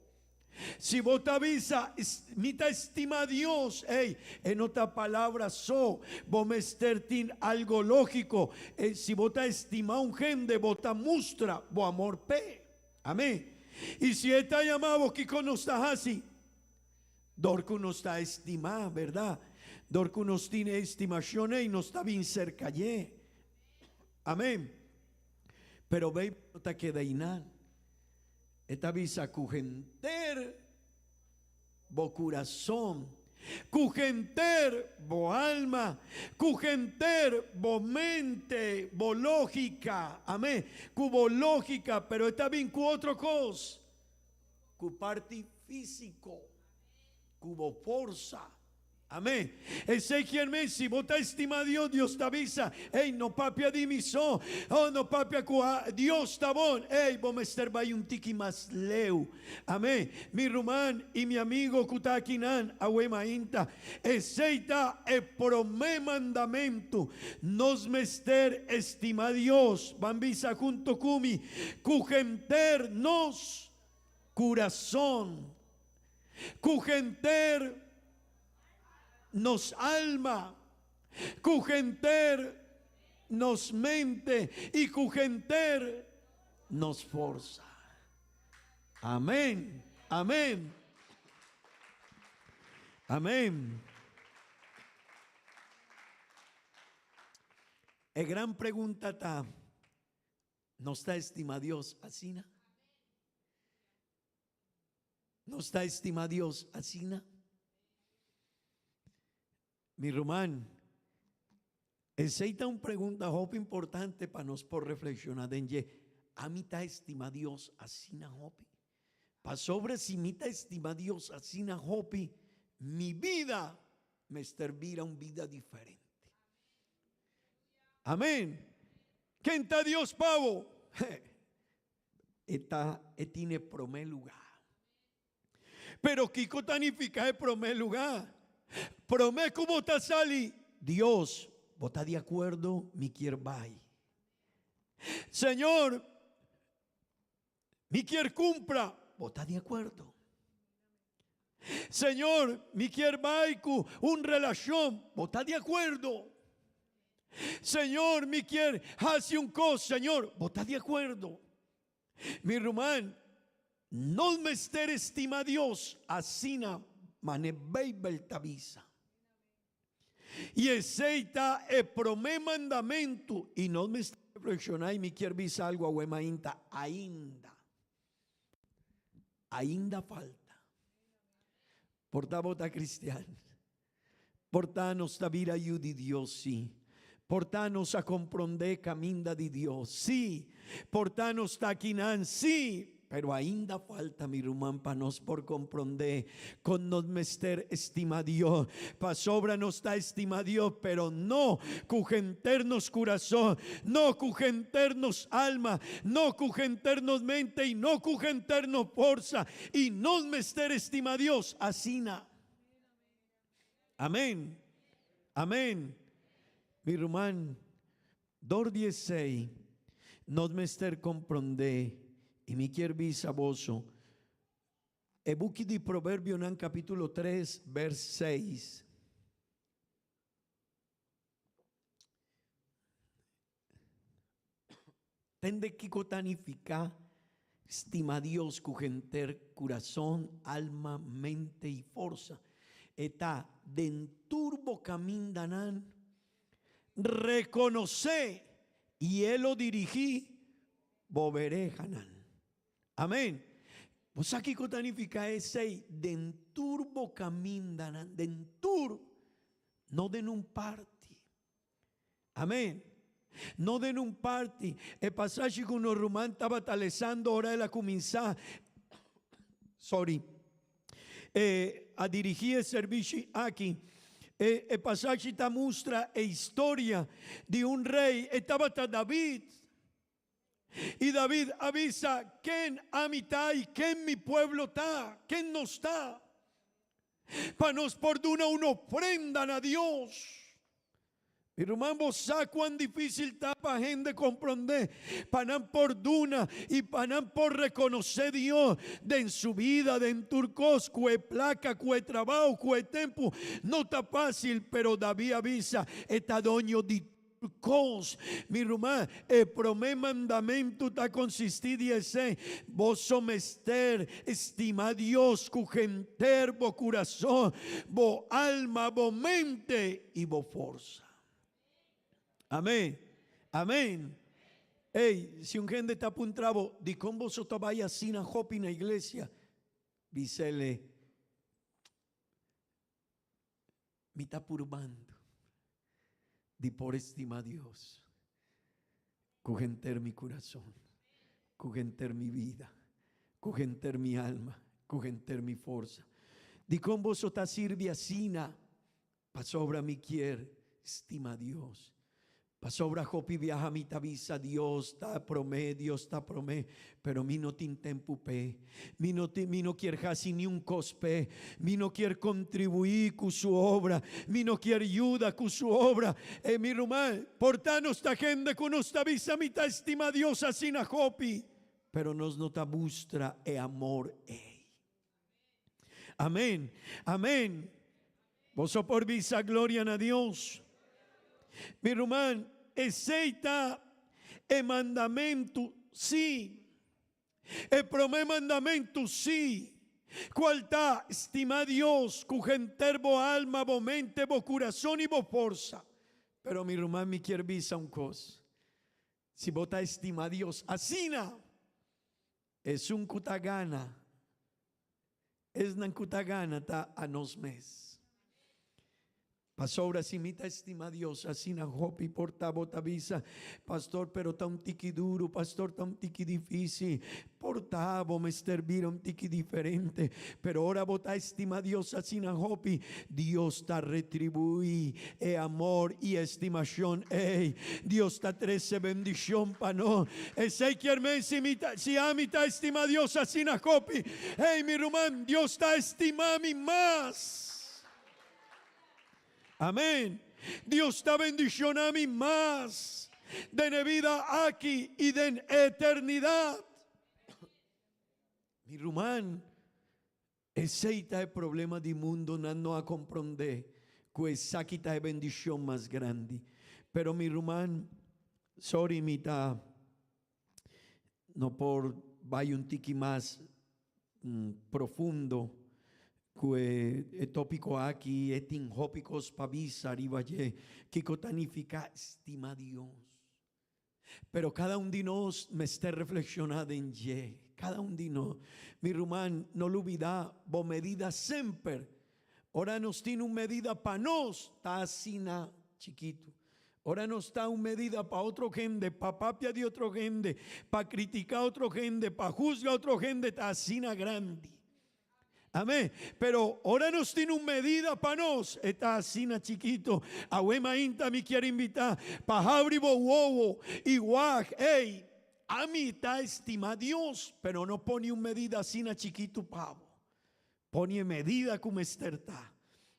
Si bo ta bisa, Mi ta estima Dios, ey, e no ta palabra so, bo mester tin algo lógiko. Si bo ta estima un hende, bo ta mustra bo amor p'e. Amén. I si e ta yama bo, kiko nos ta hasi? Dor ku nos ta estima, bèrdat? Dor ku nos tin e estimashon ei, nos ta bin serka dje. Amén. Pero Beibel no ta keda einan. E ta bisa ku henter bo kurason, ku henter bo alma, ku henter bo mente, bo lógika, amén, ku bo lógika, pero e ta bin ku otro kos, ku parti físiko, ku bo forsa. Amén. Esei kier men si bo ta estima Dios, Dios ta bisa, Ey, no papia di mi so, oh, no papia cu Dios ta bon, ey, bo mester bay un tiki mas leu. Amén. Mi ruman y mi amigo cu ta akinan awe mainta, esei ta e prome mandamento, nos mester estima Dios, ban bisa hunto cu mi, cu henter nos curason. Ku henter nos alma, ku henter nos mente i ku henter nos forsa. Amén, amén, amén. E gran pregunta ta, nos ta estima Dios asina? Nos ta estima Dios asina? Mi ruman, esei ta un pregunta hopi importante pa nos por reflexiona den dje. Ami ta estima Dios asina hopi? Pasobra si mi ta estima Dios asina hopi, mi bida mester bira un bida diferente. Amén. Ken ta Dios pa bo? E ta e tin e promé lugá. Pero kiko ta nifiká e promé lugá? Promé ku bo ta sali, Dios, bo ta di akuerdo? Mi kier bai. Señor, mi kier kumpra, bo ta di akuerdo? Señor, mi kier bai ku un relashon, bo ta di akuerdo? Señor, mi kier hasi un kos, Señor, bo ta di akuerdo? Mi ruman, nos mester estima Dios asina mane Beibel ta bisa. I esei ta e promé mandamentu, i nos mester reflekshoná, i mi kier bisa algu awe mainta, ainda. Ainda falta. Por ta bo ta cristian. Por ta nos ta bira yu di Dios, sí. Por ta nos a comprende caminda di Dios, sí. Por ta nos ta akinan, sí. Pero ainda falta, mi ruman, pa nos por comprende con nos mester estima Dios. Pasobra nos ta estima Dios, pero no cu henter nos curazon, no cu henter nos alma, no cu henter nos mente y no cu henter nos forsa. Y nos mester estima Dios asina. Amén. Amén. Mi ruman, dor di esey nos mester comprende y mi kier bisa boso, e buki di Proverbionan capitulo tres vers seis. Tende kiko ta nifiká stima Dios ku henter kurason, alma, mente i forsa. E ta den tur bo kamindanan rekonosé i e lo dirigí bo berehanan. Amén. Bo sa kiko ta nifiká esei? Den tur bo kamindanan, den tur, no den un parti. Amén. No den un parti. E pasashi ku nos ruman tabata lesando ora el a kuminsá, sorry, e a dirigí e servishi aki. E, e pasashi ta mustra e historia di un rei, e tabata David. I David a bisa, Ken ami ta i ken mi pueblo ta? Ken nos ta? Pa nos por duna un ofrenda na Dios. Mi ruman, bo sa cuan difícil ta pa hende comprendé, pa nan por duna i pa nan por reconocé Dios den su bida, den tur cos, cu e placa, cu e trabao, cu e tempu. No ta fácil, pero David a bisa, E ta doño di tur cos. Mi ruman, e promé mandamentu ta consistí di esei, Boso mester stima Dios cu henter bo curason, bo alma, bo mente i bo forsa. Amén. Amén. Ey, si un hende ta puntra bo, dikon boso ta bai asina hopi na iglesia? Bisele, mi ta purbando di por estima Dios ku henter mi kurason, ku henter mi bida, ku henter mi alma, ku henter mi forsa. Dikon boso ta sirbi asina? Pasobra mi kier stima Dios. Pasobra hopi biaha mi ta bisa Dios ta promé, Dios ta promé, pero mi no tin tempu p'e. Mi no tin, mi no kier hasi niun kos p'e. Mi no kier kontribuí ku su obra. Mi no kier yuda ku su obra. E mi ruman, por ta nos ta hende ku nos ta bisa mi ta stima Dios asina hopi, pero nos no ta mustra e amor ei. Amén. Amén. Boso por bisa gloria na Dios. Mi ruman, esei ta e mandamentu, sí. E promé mandamentu, sí. Cual ta, stima Dios cu henter bo alma, bo mente, bo curason y bo forsa. Pero mi ruman, mi kier bisa un cos. Si bo ta stima Dios asina, Esun ku ta gana, esnan ku ta gana ta anos mes. Pasobra si mi ta estima Dios, asina hopi por ta bo ta bisa, Pastor, pero ta un tiki duru, pastor, ta un tiki dificil. Por ta bo mester bira un tiki diferente, pero ora bo ta estima Dios asina hopi, Dios ta retribui e amor i estimacion ei. Dios ta trece bendicion pa nos. Esei kier men si mi ta, si ami ta estima Dios asina hopi, hey mi ruman, Dios ta estima mi mas. Amen. Dios ta bendiciona mi mas den e bida aki i den eternidad. Mi ruman, Esei ta e problema di mundo, nan no a comprende cu esaki ta e bendicion mas grandi. Pero mi ruman, sorry mi ta no por bay un tiki mas profundo cu e topico aki, e tin hopi cos pa bisa riba dje, kico ta nifica stima Dios. Pero cada un di nos mester reflexiona den dje. Cada un di nos. Mi ruman, no lubida bo medida semper. Ora nos tin un medida pa nos, ta asina chikitu. Ora nos ta un medida pa otro hende, pa papia di otro hende, pa critica otro hende, pa huzga otro hende, ta asina grandi. Amén. Pero ora nos tin un medida pa nos, e ta asina chikito. Awe mainta mi kier invita pa habri bo wowo y wak, ey, ami ta estima Dios, pero no pone un medida asina chikito pa bo. Pone e medida cu mester ta.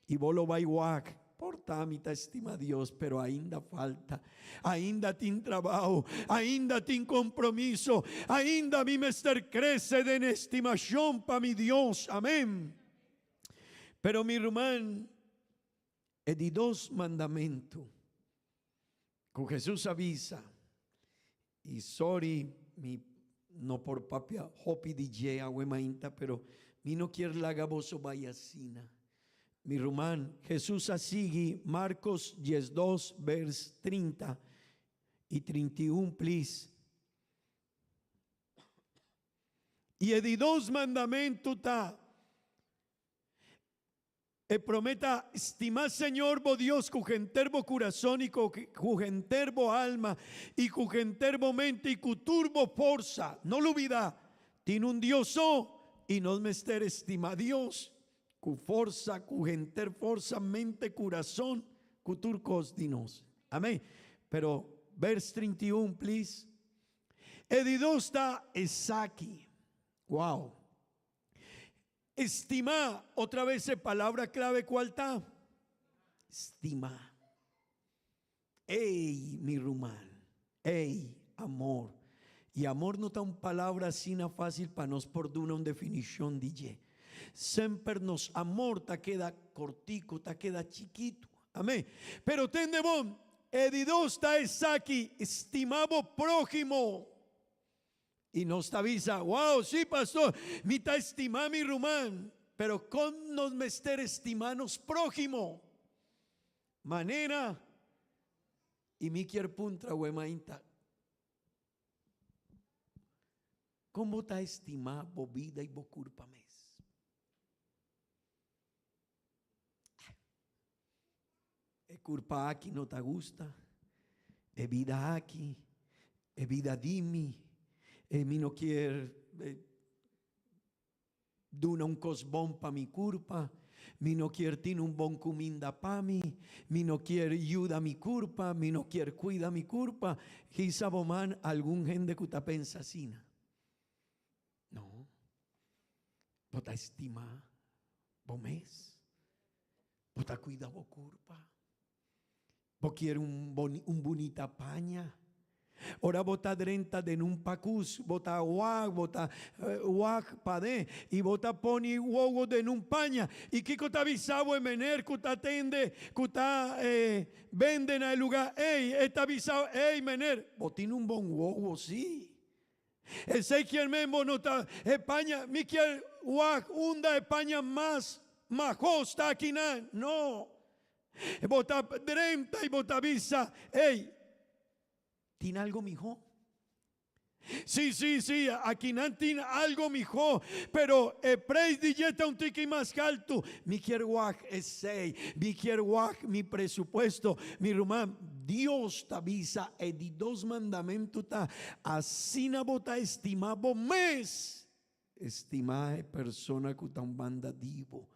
Y bo lo bay wak, por ta mi ta estima Dios, pero ainda falta, ainda tin trabao, ainda tin compromiso, ainda mi mester crece den estimacion pa mi Dios. Amen. Pero mi ruman, e di dos mandamento cu Jesus a bisa, y sorry mi no por papia hopi di dje awe mainta, pero mi no kier laga boso bay asina. Mi ruman, Jesus a sigui Marcos 12 vers 30 y 31 please. Y e di dos mandamento ta, E promé ta, Stima Señor bo Dios ku henter bo kurason i ku henter bo alma i ku henter bo mente i ku tur bo forsa. No lubidá, tin un Dios so i nos mester stima Dios. Ku forsa, ku henter forsa, mente, kurason, ku tur kos di nos. Amén. Pero vers 31, please. E di dos ta esaki. Wow. Estimá, otra vez e palabra clave cual ta? Stimá. Ey, mi ruman. Ey, amor. Y amor no ta un palabra asina fácil pa nos por duna un definicion di dje. Semper nos amor ta keda cortico, ta keda chikito. Amén. Pero tende bon, e di dos ta esaki, stima bo próhimo. Y nos ta bisa, wow, sí pastor, mi ta estima mi ruman, pero con nos mester estima nos próhimo? Manera, y mi kier puntra awe mainta, con bo ta estima bo bida y bo curpa mes? E curpa aki no ta gusta, e bida aki, e bida di mi, e mi no kier duna un cos bon pa mi curpa, mi no kier tin un bon cuminda pa mi, mi no kier yuda mi curpa, mi no kier cuida mi curpa. Hisa bo man algun hende cu ta pensa asina. No. Bo ta estima bo mes. Bo ta cuida bo curpa. Bo kier un un bunita paña. Ora bo ta drenta den un pacus, bo ta wak, bo ta wak paden y bo ta poni wowo den un paña. Y kico ta bisa bo e meneer cu ta tende, cu ta bende na e lugar ey? E ta bisa, ey meneer, bo tin un bon wowo si. Esei kier men bo no ta e paña, mi kier wak unda e paña mas maho sta akinan. No. Bo ta drenta i bo ta bisa, Ey, tin algo miho? Si, si, si, akinan tin algo miho, pero e preis di dje ta un tiki mas haltu. Mi kier wak esei, mi kier wak mi presupuesto. Mi ruman, Dios ta bisa e di dos mandamentu ta, Asina bo ta estimá bo mes, estimá e persona ku ta un banda di bo.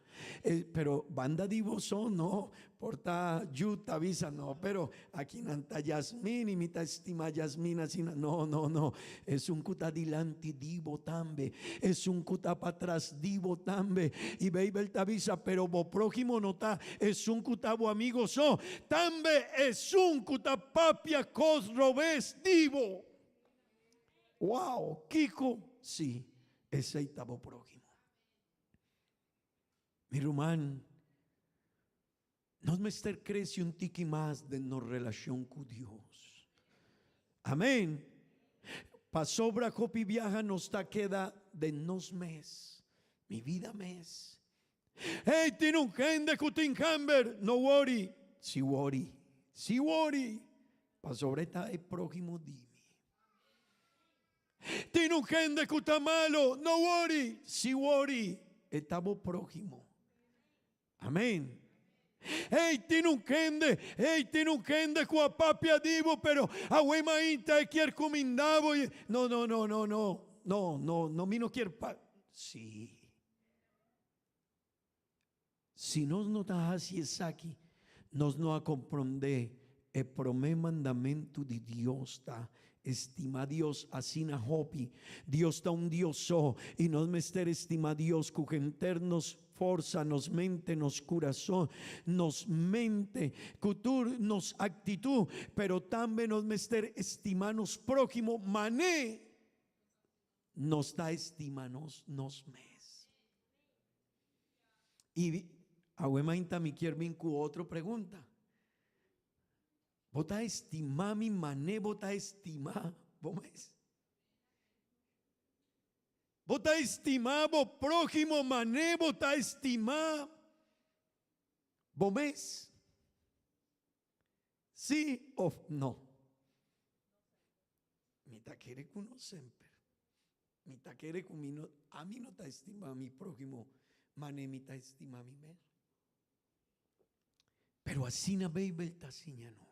E, pero banda di bo so no, por ta yu ta bisa no, pero aki nan ta Yasmin i mi ta estimá Yasmin asina. No, no, no. Esun ku ta dilanti di bo tambe, esun ku ta patras di bo tambe. I Beibel ta bisa, pero bo próhimo no ta esun ku ta bo amigo so, tambe esun ku ta papia kos robes di bo. Wow! Kiko? Sí, esei ta bo próhimo. Mi ruman, nos mester crece un tiki mas den nos relacion cu Dios. Amen. Pasobra hopi biaha nos ta keda den nos mes, mi vida mes. Hey, tin un hende cu tin hamber, no worry. Si worry, si worry, pasobra e ta e prohimo di mi. Tin un hende cu ta malo, no worry, si worry, e ta bo prohimo. Amen. Hey, tin un hende, hey, tin un hende cu a papia di bo, pero awe mainta e kier cuminda bo. No, no, no, no, no, no, no, no, mi no kier pa. Sí. Si nos no ta haci esaki, nos no a comprende e prome mandamentu di Dios ta, Estima Dios asina hopi. Dios ta un Dios so, y nos mester estima Dios cu henter nos forsa, nos mente, nos curason, nos mente, cu tur nos actitud, pero tambe nos mester estima nos prohimo mane nos ta estima nos nos mes. Y awe mainta mi kier bin cu otro pregunta. Bo ta estima mi mane bo ta estima bo mes? Bo ta estima bo próhimo mane bo ta estima bo mes? Sí of no? Mi ta kere ku no semper. Mi ta kere ku mi no, ami no ta estima mi próhimo mane mi ta estima mi mes. Pero asina Beibel ta siña nos.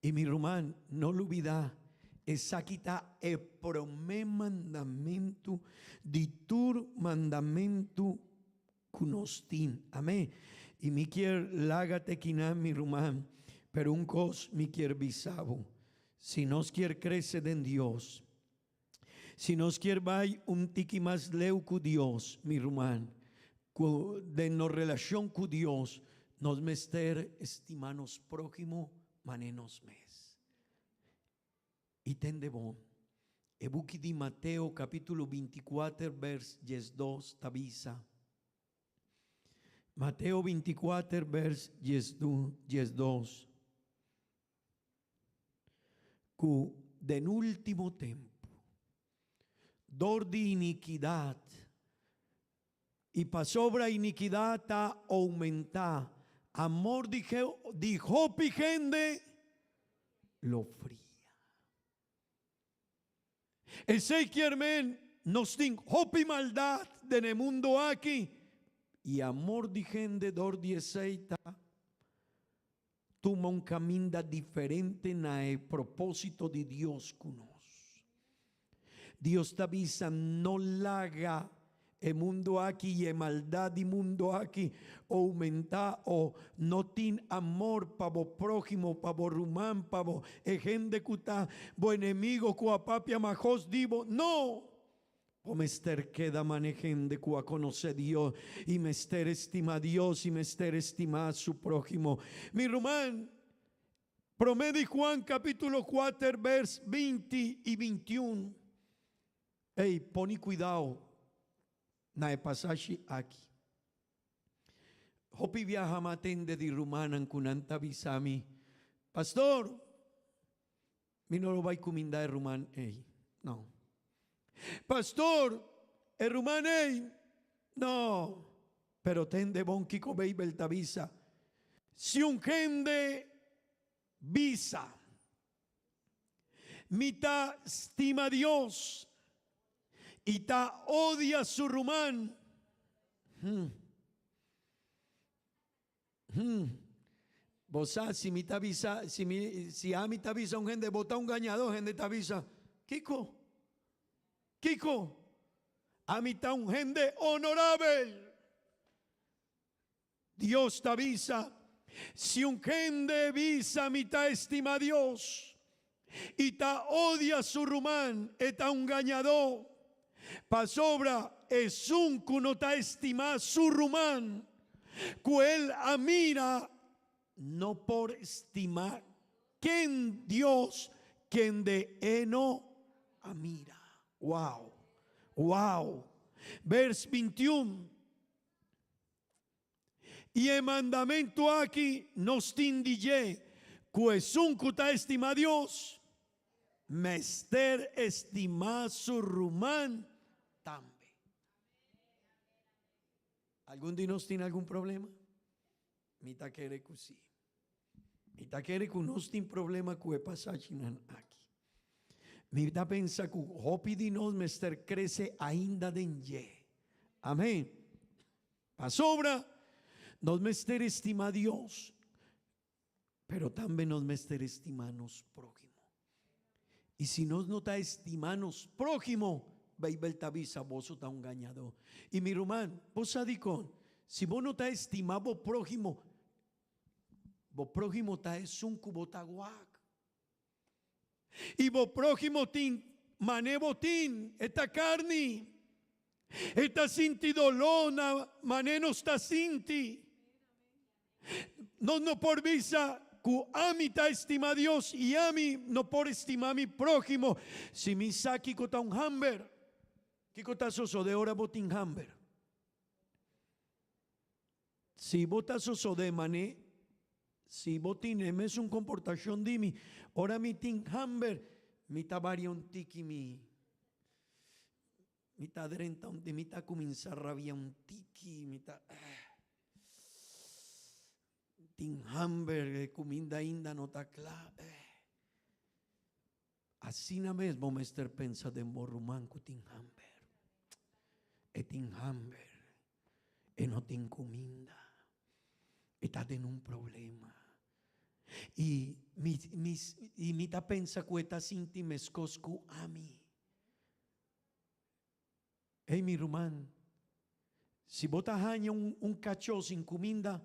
I mi ruman, no lubidá, esaki ta e promé mandamentu di tur mandamentu. ku nos tin. Amén. I mi kier laga te kinan mi ruman, pero un kos mi kier bisa bo, si nos kier krese den Dios, si nos kier bai un tiki mas leu ku Dios, mi ruman, ku den nos relashon ku Dios, nos mester stima nos próhimo manera nos mes. I tende bon, e buki di Mateo capítulo 24 vers 12 ta bisa. Mateo 24 vers 12. Ku den último tempu, dor di inikidat, i pasobra inikidat ta oumentá, amor di di hopi hende lo fria. Esei kier men nos tin hopi maldat den e mundo aki i amor di hende dor di esei ta tuma un kaminda diferente na e propósito di Dios ku nos. Dios ta bisa no laga e mundo aki i e maldat di mundo aki oumentá o no tin amor pa bo próhimo, pa bo ruman, pa bo e hende ku ta bo enemigo ku a papia mahos di bo. No! Bo mester keda mane hende ku a konosé Dios i mester estimá Dios i mester estimá su próhimo. Mi ruman, Promé di Juan kapítulo kuater bèrs 20 i 21. Ey, pone kuidao na e pasashi aki. Hopi biaha mi a tende di rumannan ku nan ta bisa mi, Pastor, mi no lo bai kuminda e ruman ey. No. Pastor, e ruman ey, no. Pero tende bon kiko Beibel ta bisa. Si un hende bisa, Mi ta stima Dios i ta odia su ruman. Hmm. Hmm. Bo sa, si mi ta bisa, si mi, si ami ta bisa un hende, bo ta un gañadó, hende ta bisa, Kiko? Kiko? Ami ta un hende honorabel. Dios ta bisa, Si un hende bisa mi ta estima Dios i ta odia su ruman, e ta un gañadó. Pasobra esun ku no ta estima su ruman ku el a mira, no por stima ken Dios kende e no a mira. Wow! Wow! Vers 21. I e mandamentu aki nos tin di dje, ku esun ku ta estimá Dios, mester estimá su ruman tambe. Algun di nos tin algun problema? Mi ta kere ku sí. Mi ta kere ku nos tin problema ku e pasashinan aki. Mi ta pensa ku hopi di nos mester krese ainda den dje. Amén. Pasobra nos mester estima Dios, pero tambe nos mester estima nos próhimo. I si nos no ta estima nos próhimo, Beibel ta bisa, boso ta un gañadó. I mi ruman, bo sa dikon? Si bo no ta estima bo próhimo, Bo próhimo ta esun ku bo ta wak. I bo próhimo tin mane bo tin, e ta karni. E ta sinti doló na mane nos ta sinti. Nos no por bisa ku ami ta estima Dios i ami no por estima mi próhimo. Si mi sa kiko ta un hamber, kiko ta sosodé ora bo tin hamber? Si bo ta sosodé mané, si bo tin e mesun komportashon di mi, ora mi tin hamber, mi ta baria un tiki mi, mi ta drenta un tiki, mi ta kuminsá rabia un tiki, mi ta tin hamber, e kuminda ainda no ta kla. Asina mes bo mester pensa den bo ruman ku tin hamber. E tin hamber, e no tin kuminda, e ta den un problema. I mi, mi, i mi ta pensa ku e ta sinti meskos ku ami. Ey mi ruman, Si bo ta haña un un kachó sin kuminda,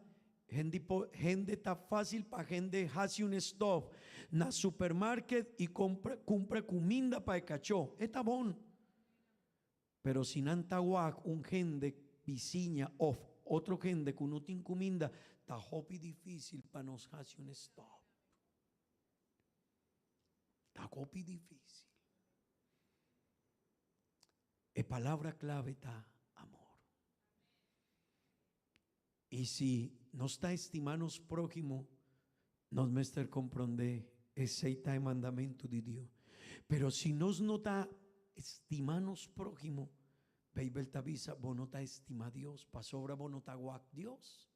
hende por hende ta fásil pa hende hasi un stòf na supermarket i kompra kumpra kuminda pa e kachó. E ta bon. Pero si nan ta wak un hende bisiña òf otro hende ku no tin kuminda, ta hopi difísil pa nos hasi un stòp. Ta hopi difísil. E palabra clave ta amor. Y si nos ta estima nos prójimo, nos mester comprende esey ta e mandamento di Dios. Pero si nos no ta estima nos prójimo, Bijbel ta bisa bo no ta estima Dios, pasobra bo no ta wak Dios.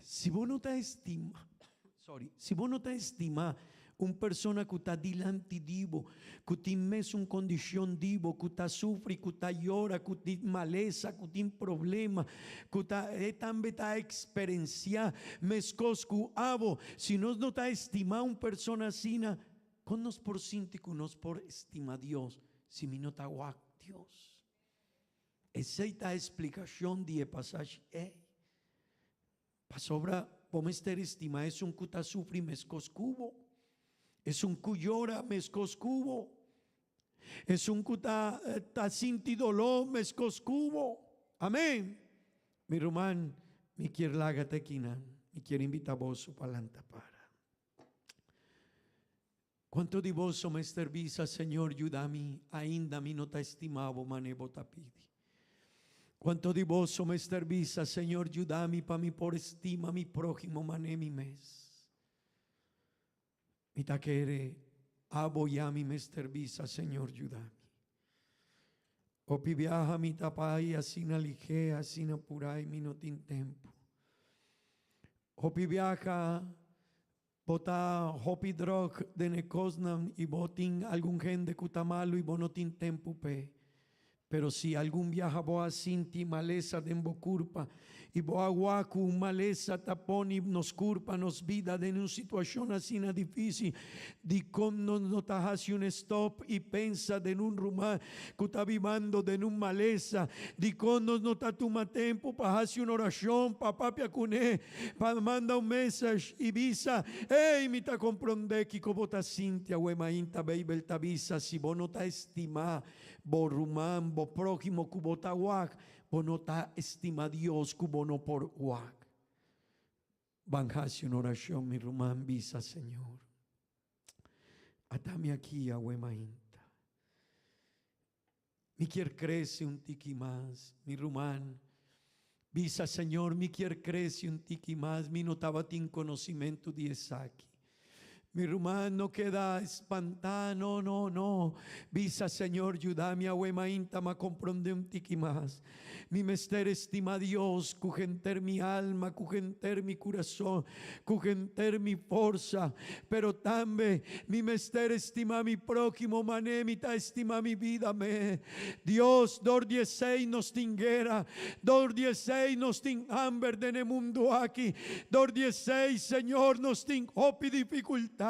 Si bo no ta estima, sorry, si bo no ta estima un persona ku ta dilanti di bo, ku tin mesun kondishon di bo, ku ta sufri, ku ta yora, ku tin malesa, ku tin problema, ku ta e tambe ta eksperensiá meskos ku abo, si nos no ta estima un persona asina, kon nos por sinti ku nos por estima Dios si mi no ta wak Dios? Esei ta e splikashon di e pasashi ei. Pasobra bo mester estima esun ku ta sufri meskos ku bo, esun ku yora meskos ku bo, esun ku ta ta sinti doló meskos ku bo. Amen. Mi ruman, mi kier laga te kinan. Mi kier invita boso pa lanta para. Cuanto di boso mester bisa, Señor, yuda mi, ainda mi no ta estima bo mane bo ta pidi. Cuanto di boso mester bisa, Señor, yuda mi pa mi por estima mi prójimo mane mi mes. Mi ta kere abo y ami mester bisa, Señor, yuda mi. Hopi biaha mi ta pai asina ligé, asina purai, mi no tin tempo. Hopi biaha Bo ta hopi dròg den e kosnan i bo tin algun hende ku ta malu i bo no tin tempu p'e. Pero si algun biaha bo a sinti malesa den bo kurpa i bo a wak ku un malesa ta pone nos kurpa, nos bida den un situashon asina difísil, dikon nos no ta hasi un stòp i pensa den un ruman ku ta bibando den un malesa? Dikon nos no ta tuma tempu pa hasi un orashon, pa papia kuné? Pa manda un message i bisa, Ey, mi ta comprende kico bo ta sinti awe mainta Bijbel ta bisa si bo no ta estima bo ruman, bo prójimo cu bo ta wak, bo no ta estima Dios cu bo no por wak. Ban haci un oracion mi ruman, bisa Señor, ata mi aki awe mainta. Mi kier crece un tiki mas, mi ruman. Bisa, Señor, mi kier crece un tiki mas, mi no tabatin conocimento di esaki. Mi ruman, no keda espantá, no, no, no. Bisa, Señor, yuda mi awe mainta ma comprende un tiki mas. Mi mester estima Dios cu henter mi alma, cu henter mi curason, cu henter mi forsa. Pero tambe mi mester estima mi próhimo manera mi ta estima mi bida me. Dios, dor di esei nos tin guera, dor di esei nos tin hamber den e mundu aki, dor di esei, Señor, nos tin hopi dificultad.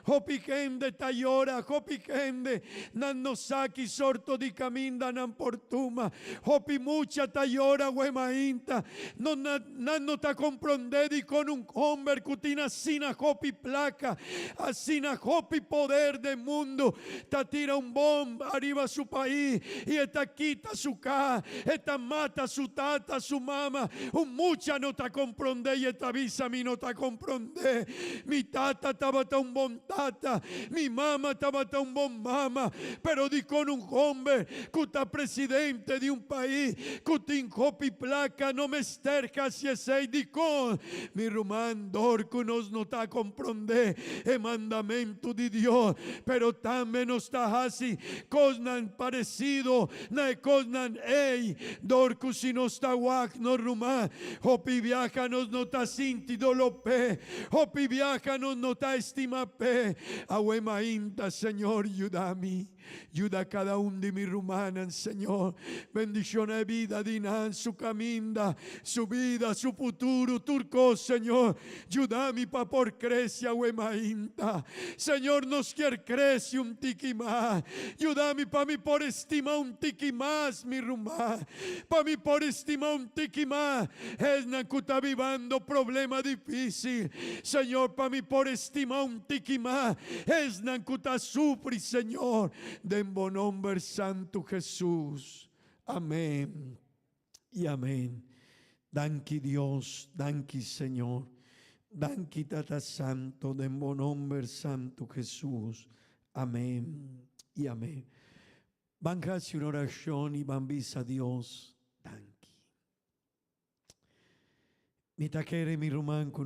Hopi hende ta yora, hopi hende nan no sa ki sorto di kaminda nan por tuma. Hopi mucha ta yora awe mainta, no nan no ta komprondé dikon un homber ku tin asina hopi plaka, asina hopi poder den mundu ta tira un bòm ariba su pais i e ta kita su ka, e ta mata su tata, su mama. Un mucha no ta komprondé i e ta bisa, Mi no ta komprondé. Mi tata tabata un bon tata, mi mama tabata un bon mama, pero dikon un homber ku ta presidente di un pais ku tin hopi plaka no mester hasi esei? Dikon? Mi ruman, dor ku nos no ta komprondé e mandamentu di Dios, pero tambe nos ta hasi kosnan paresido na e kosnan ei, dor ku si nos ta wak nos ruman, hopi biaha nos no ta sinti doló p'e, hopi biaha nos no ta estima p'e. Awe mainta, Señor, yuda mi. Yuda kada un di mi rumannan, Señor. Bendiciona e bida di nan, su caminda, su bida, su futuro, tur cos, Señor. Yuda mi pa por crece awe mainta. Señor, nos kier crece un tiki mas. Yuda mi pa mi por estima un tiki mas mi ruman. Pa mi por estima un tiki mas esnan cu ta bibando problema dificil. Señor, pa mi por estima un tiki mas esnan cu ta sufri, Señor. Den bo nomber santo Jesus. Amén y amén. Danki Dios, danki Señor. Danki Tata Santo, den bo nomber santo Jesus. Amén y amén. Ban haci un oracion y ban bisa Dios danki. Mi ta kere mi ruman cu.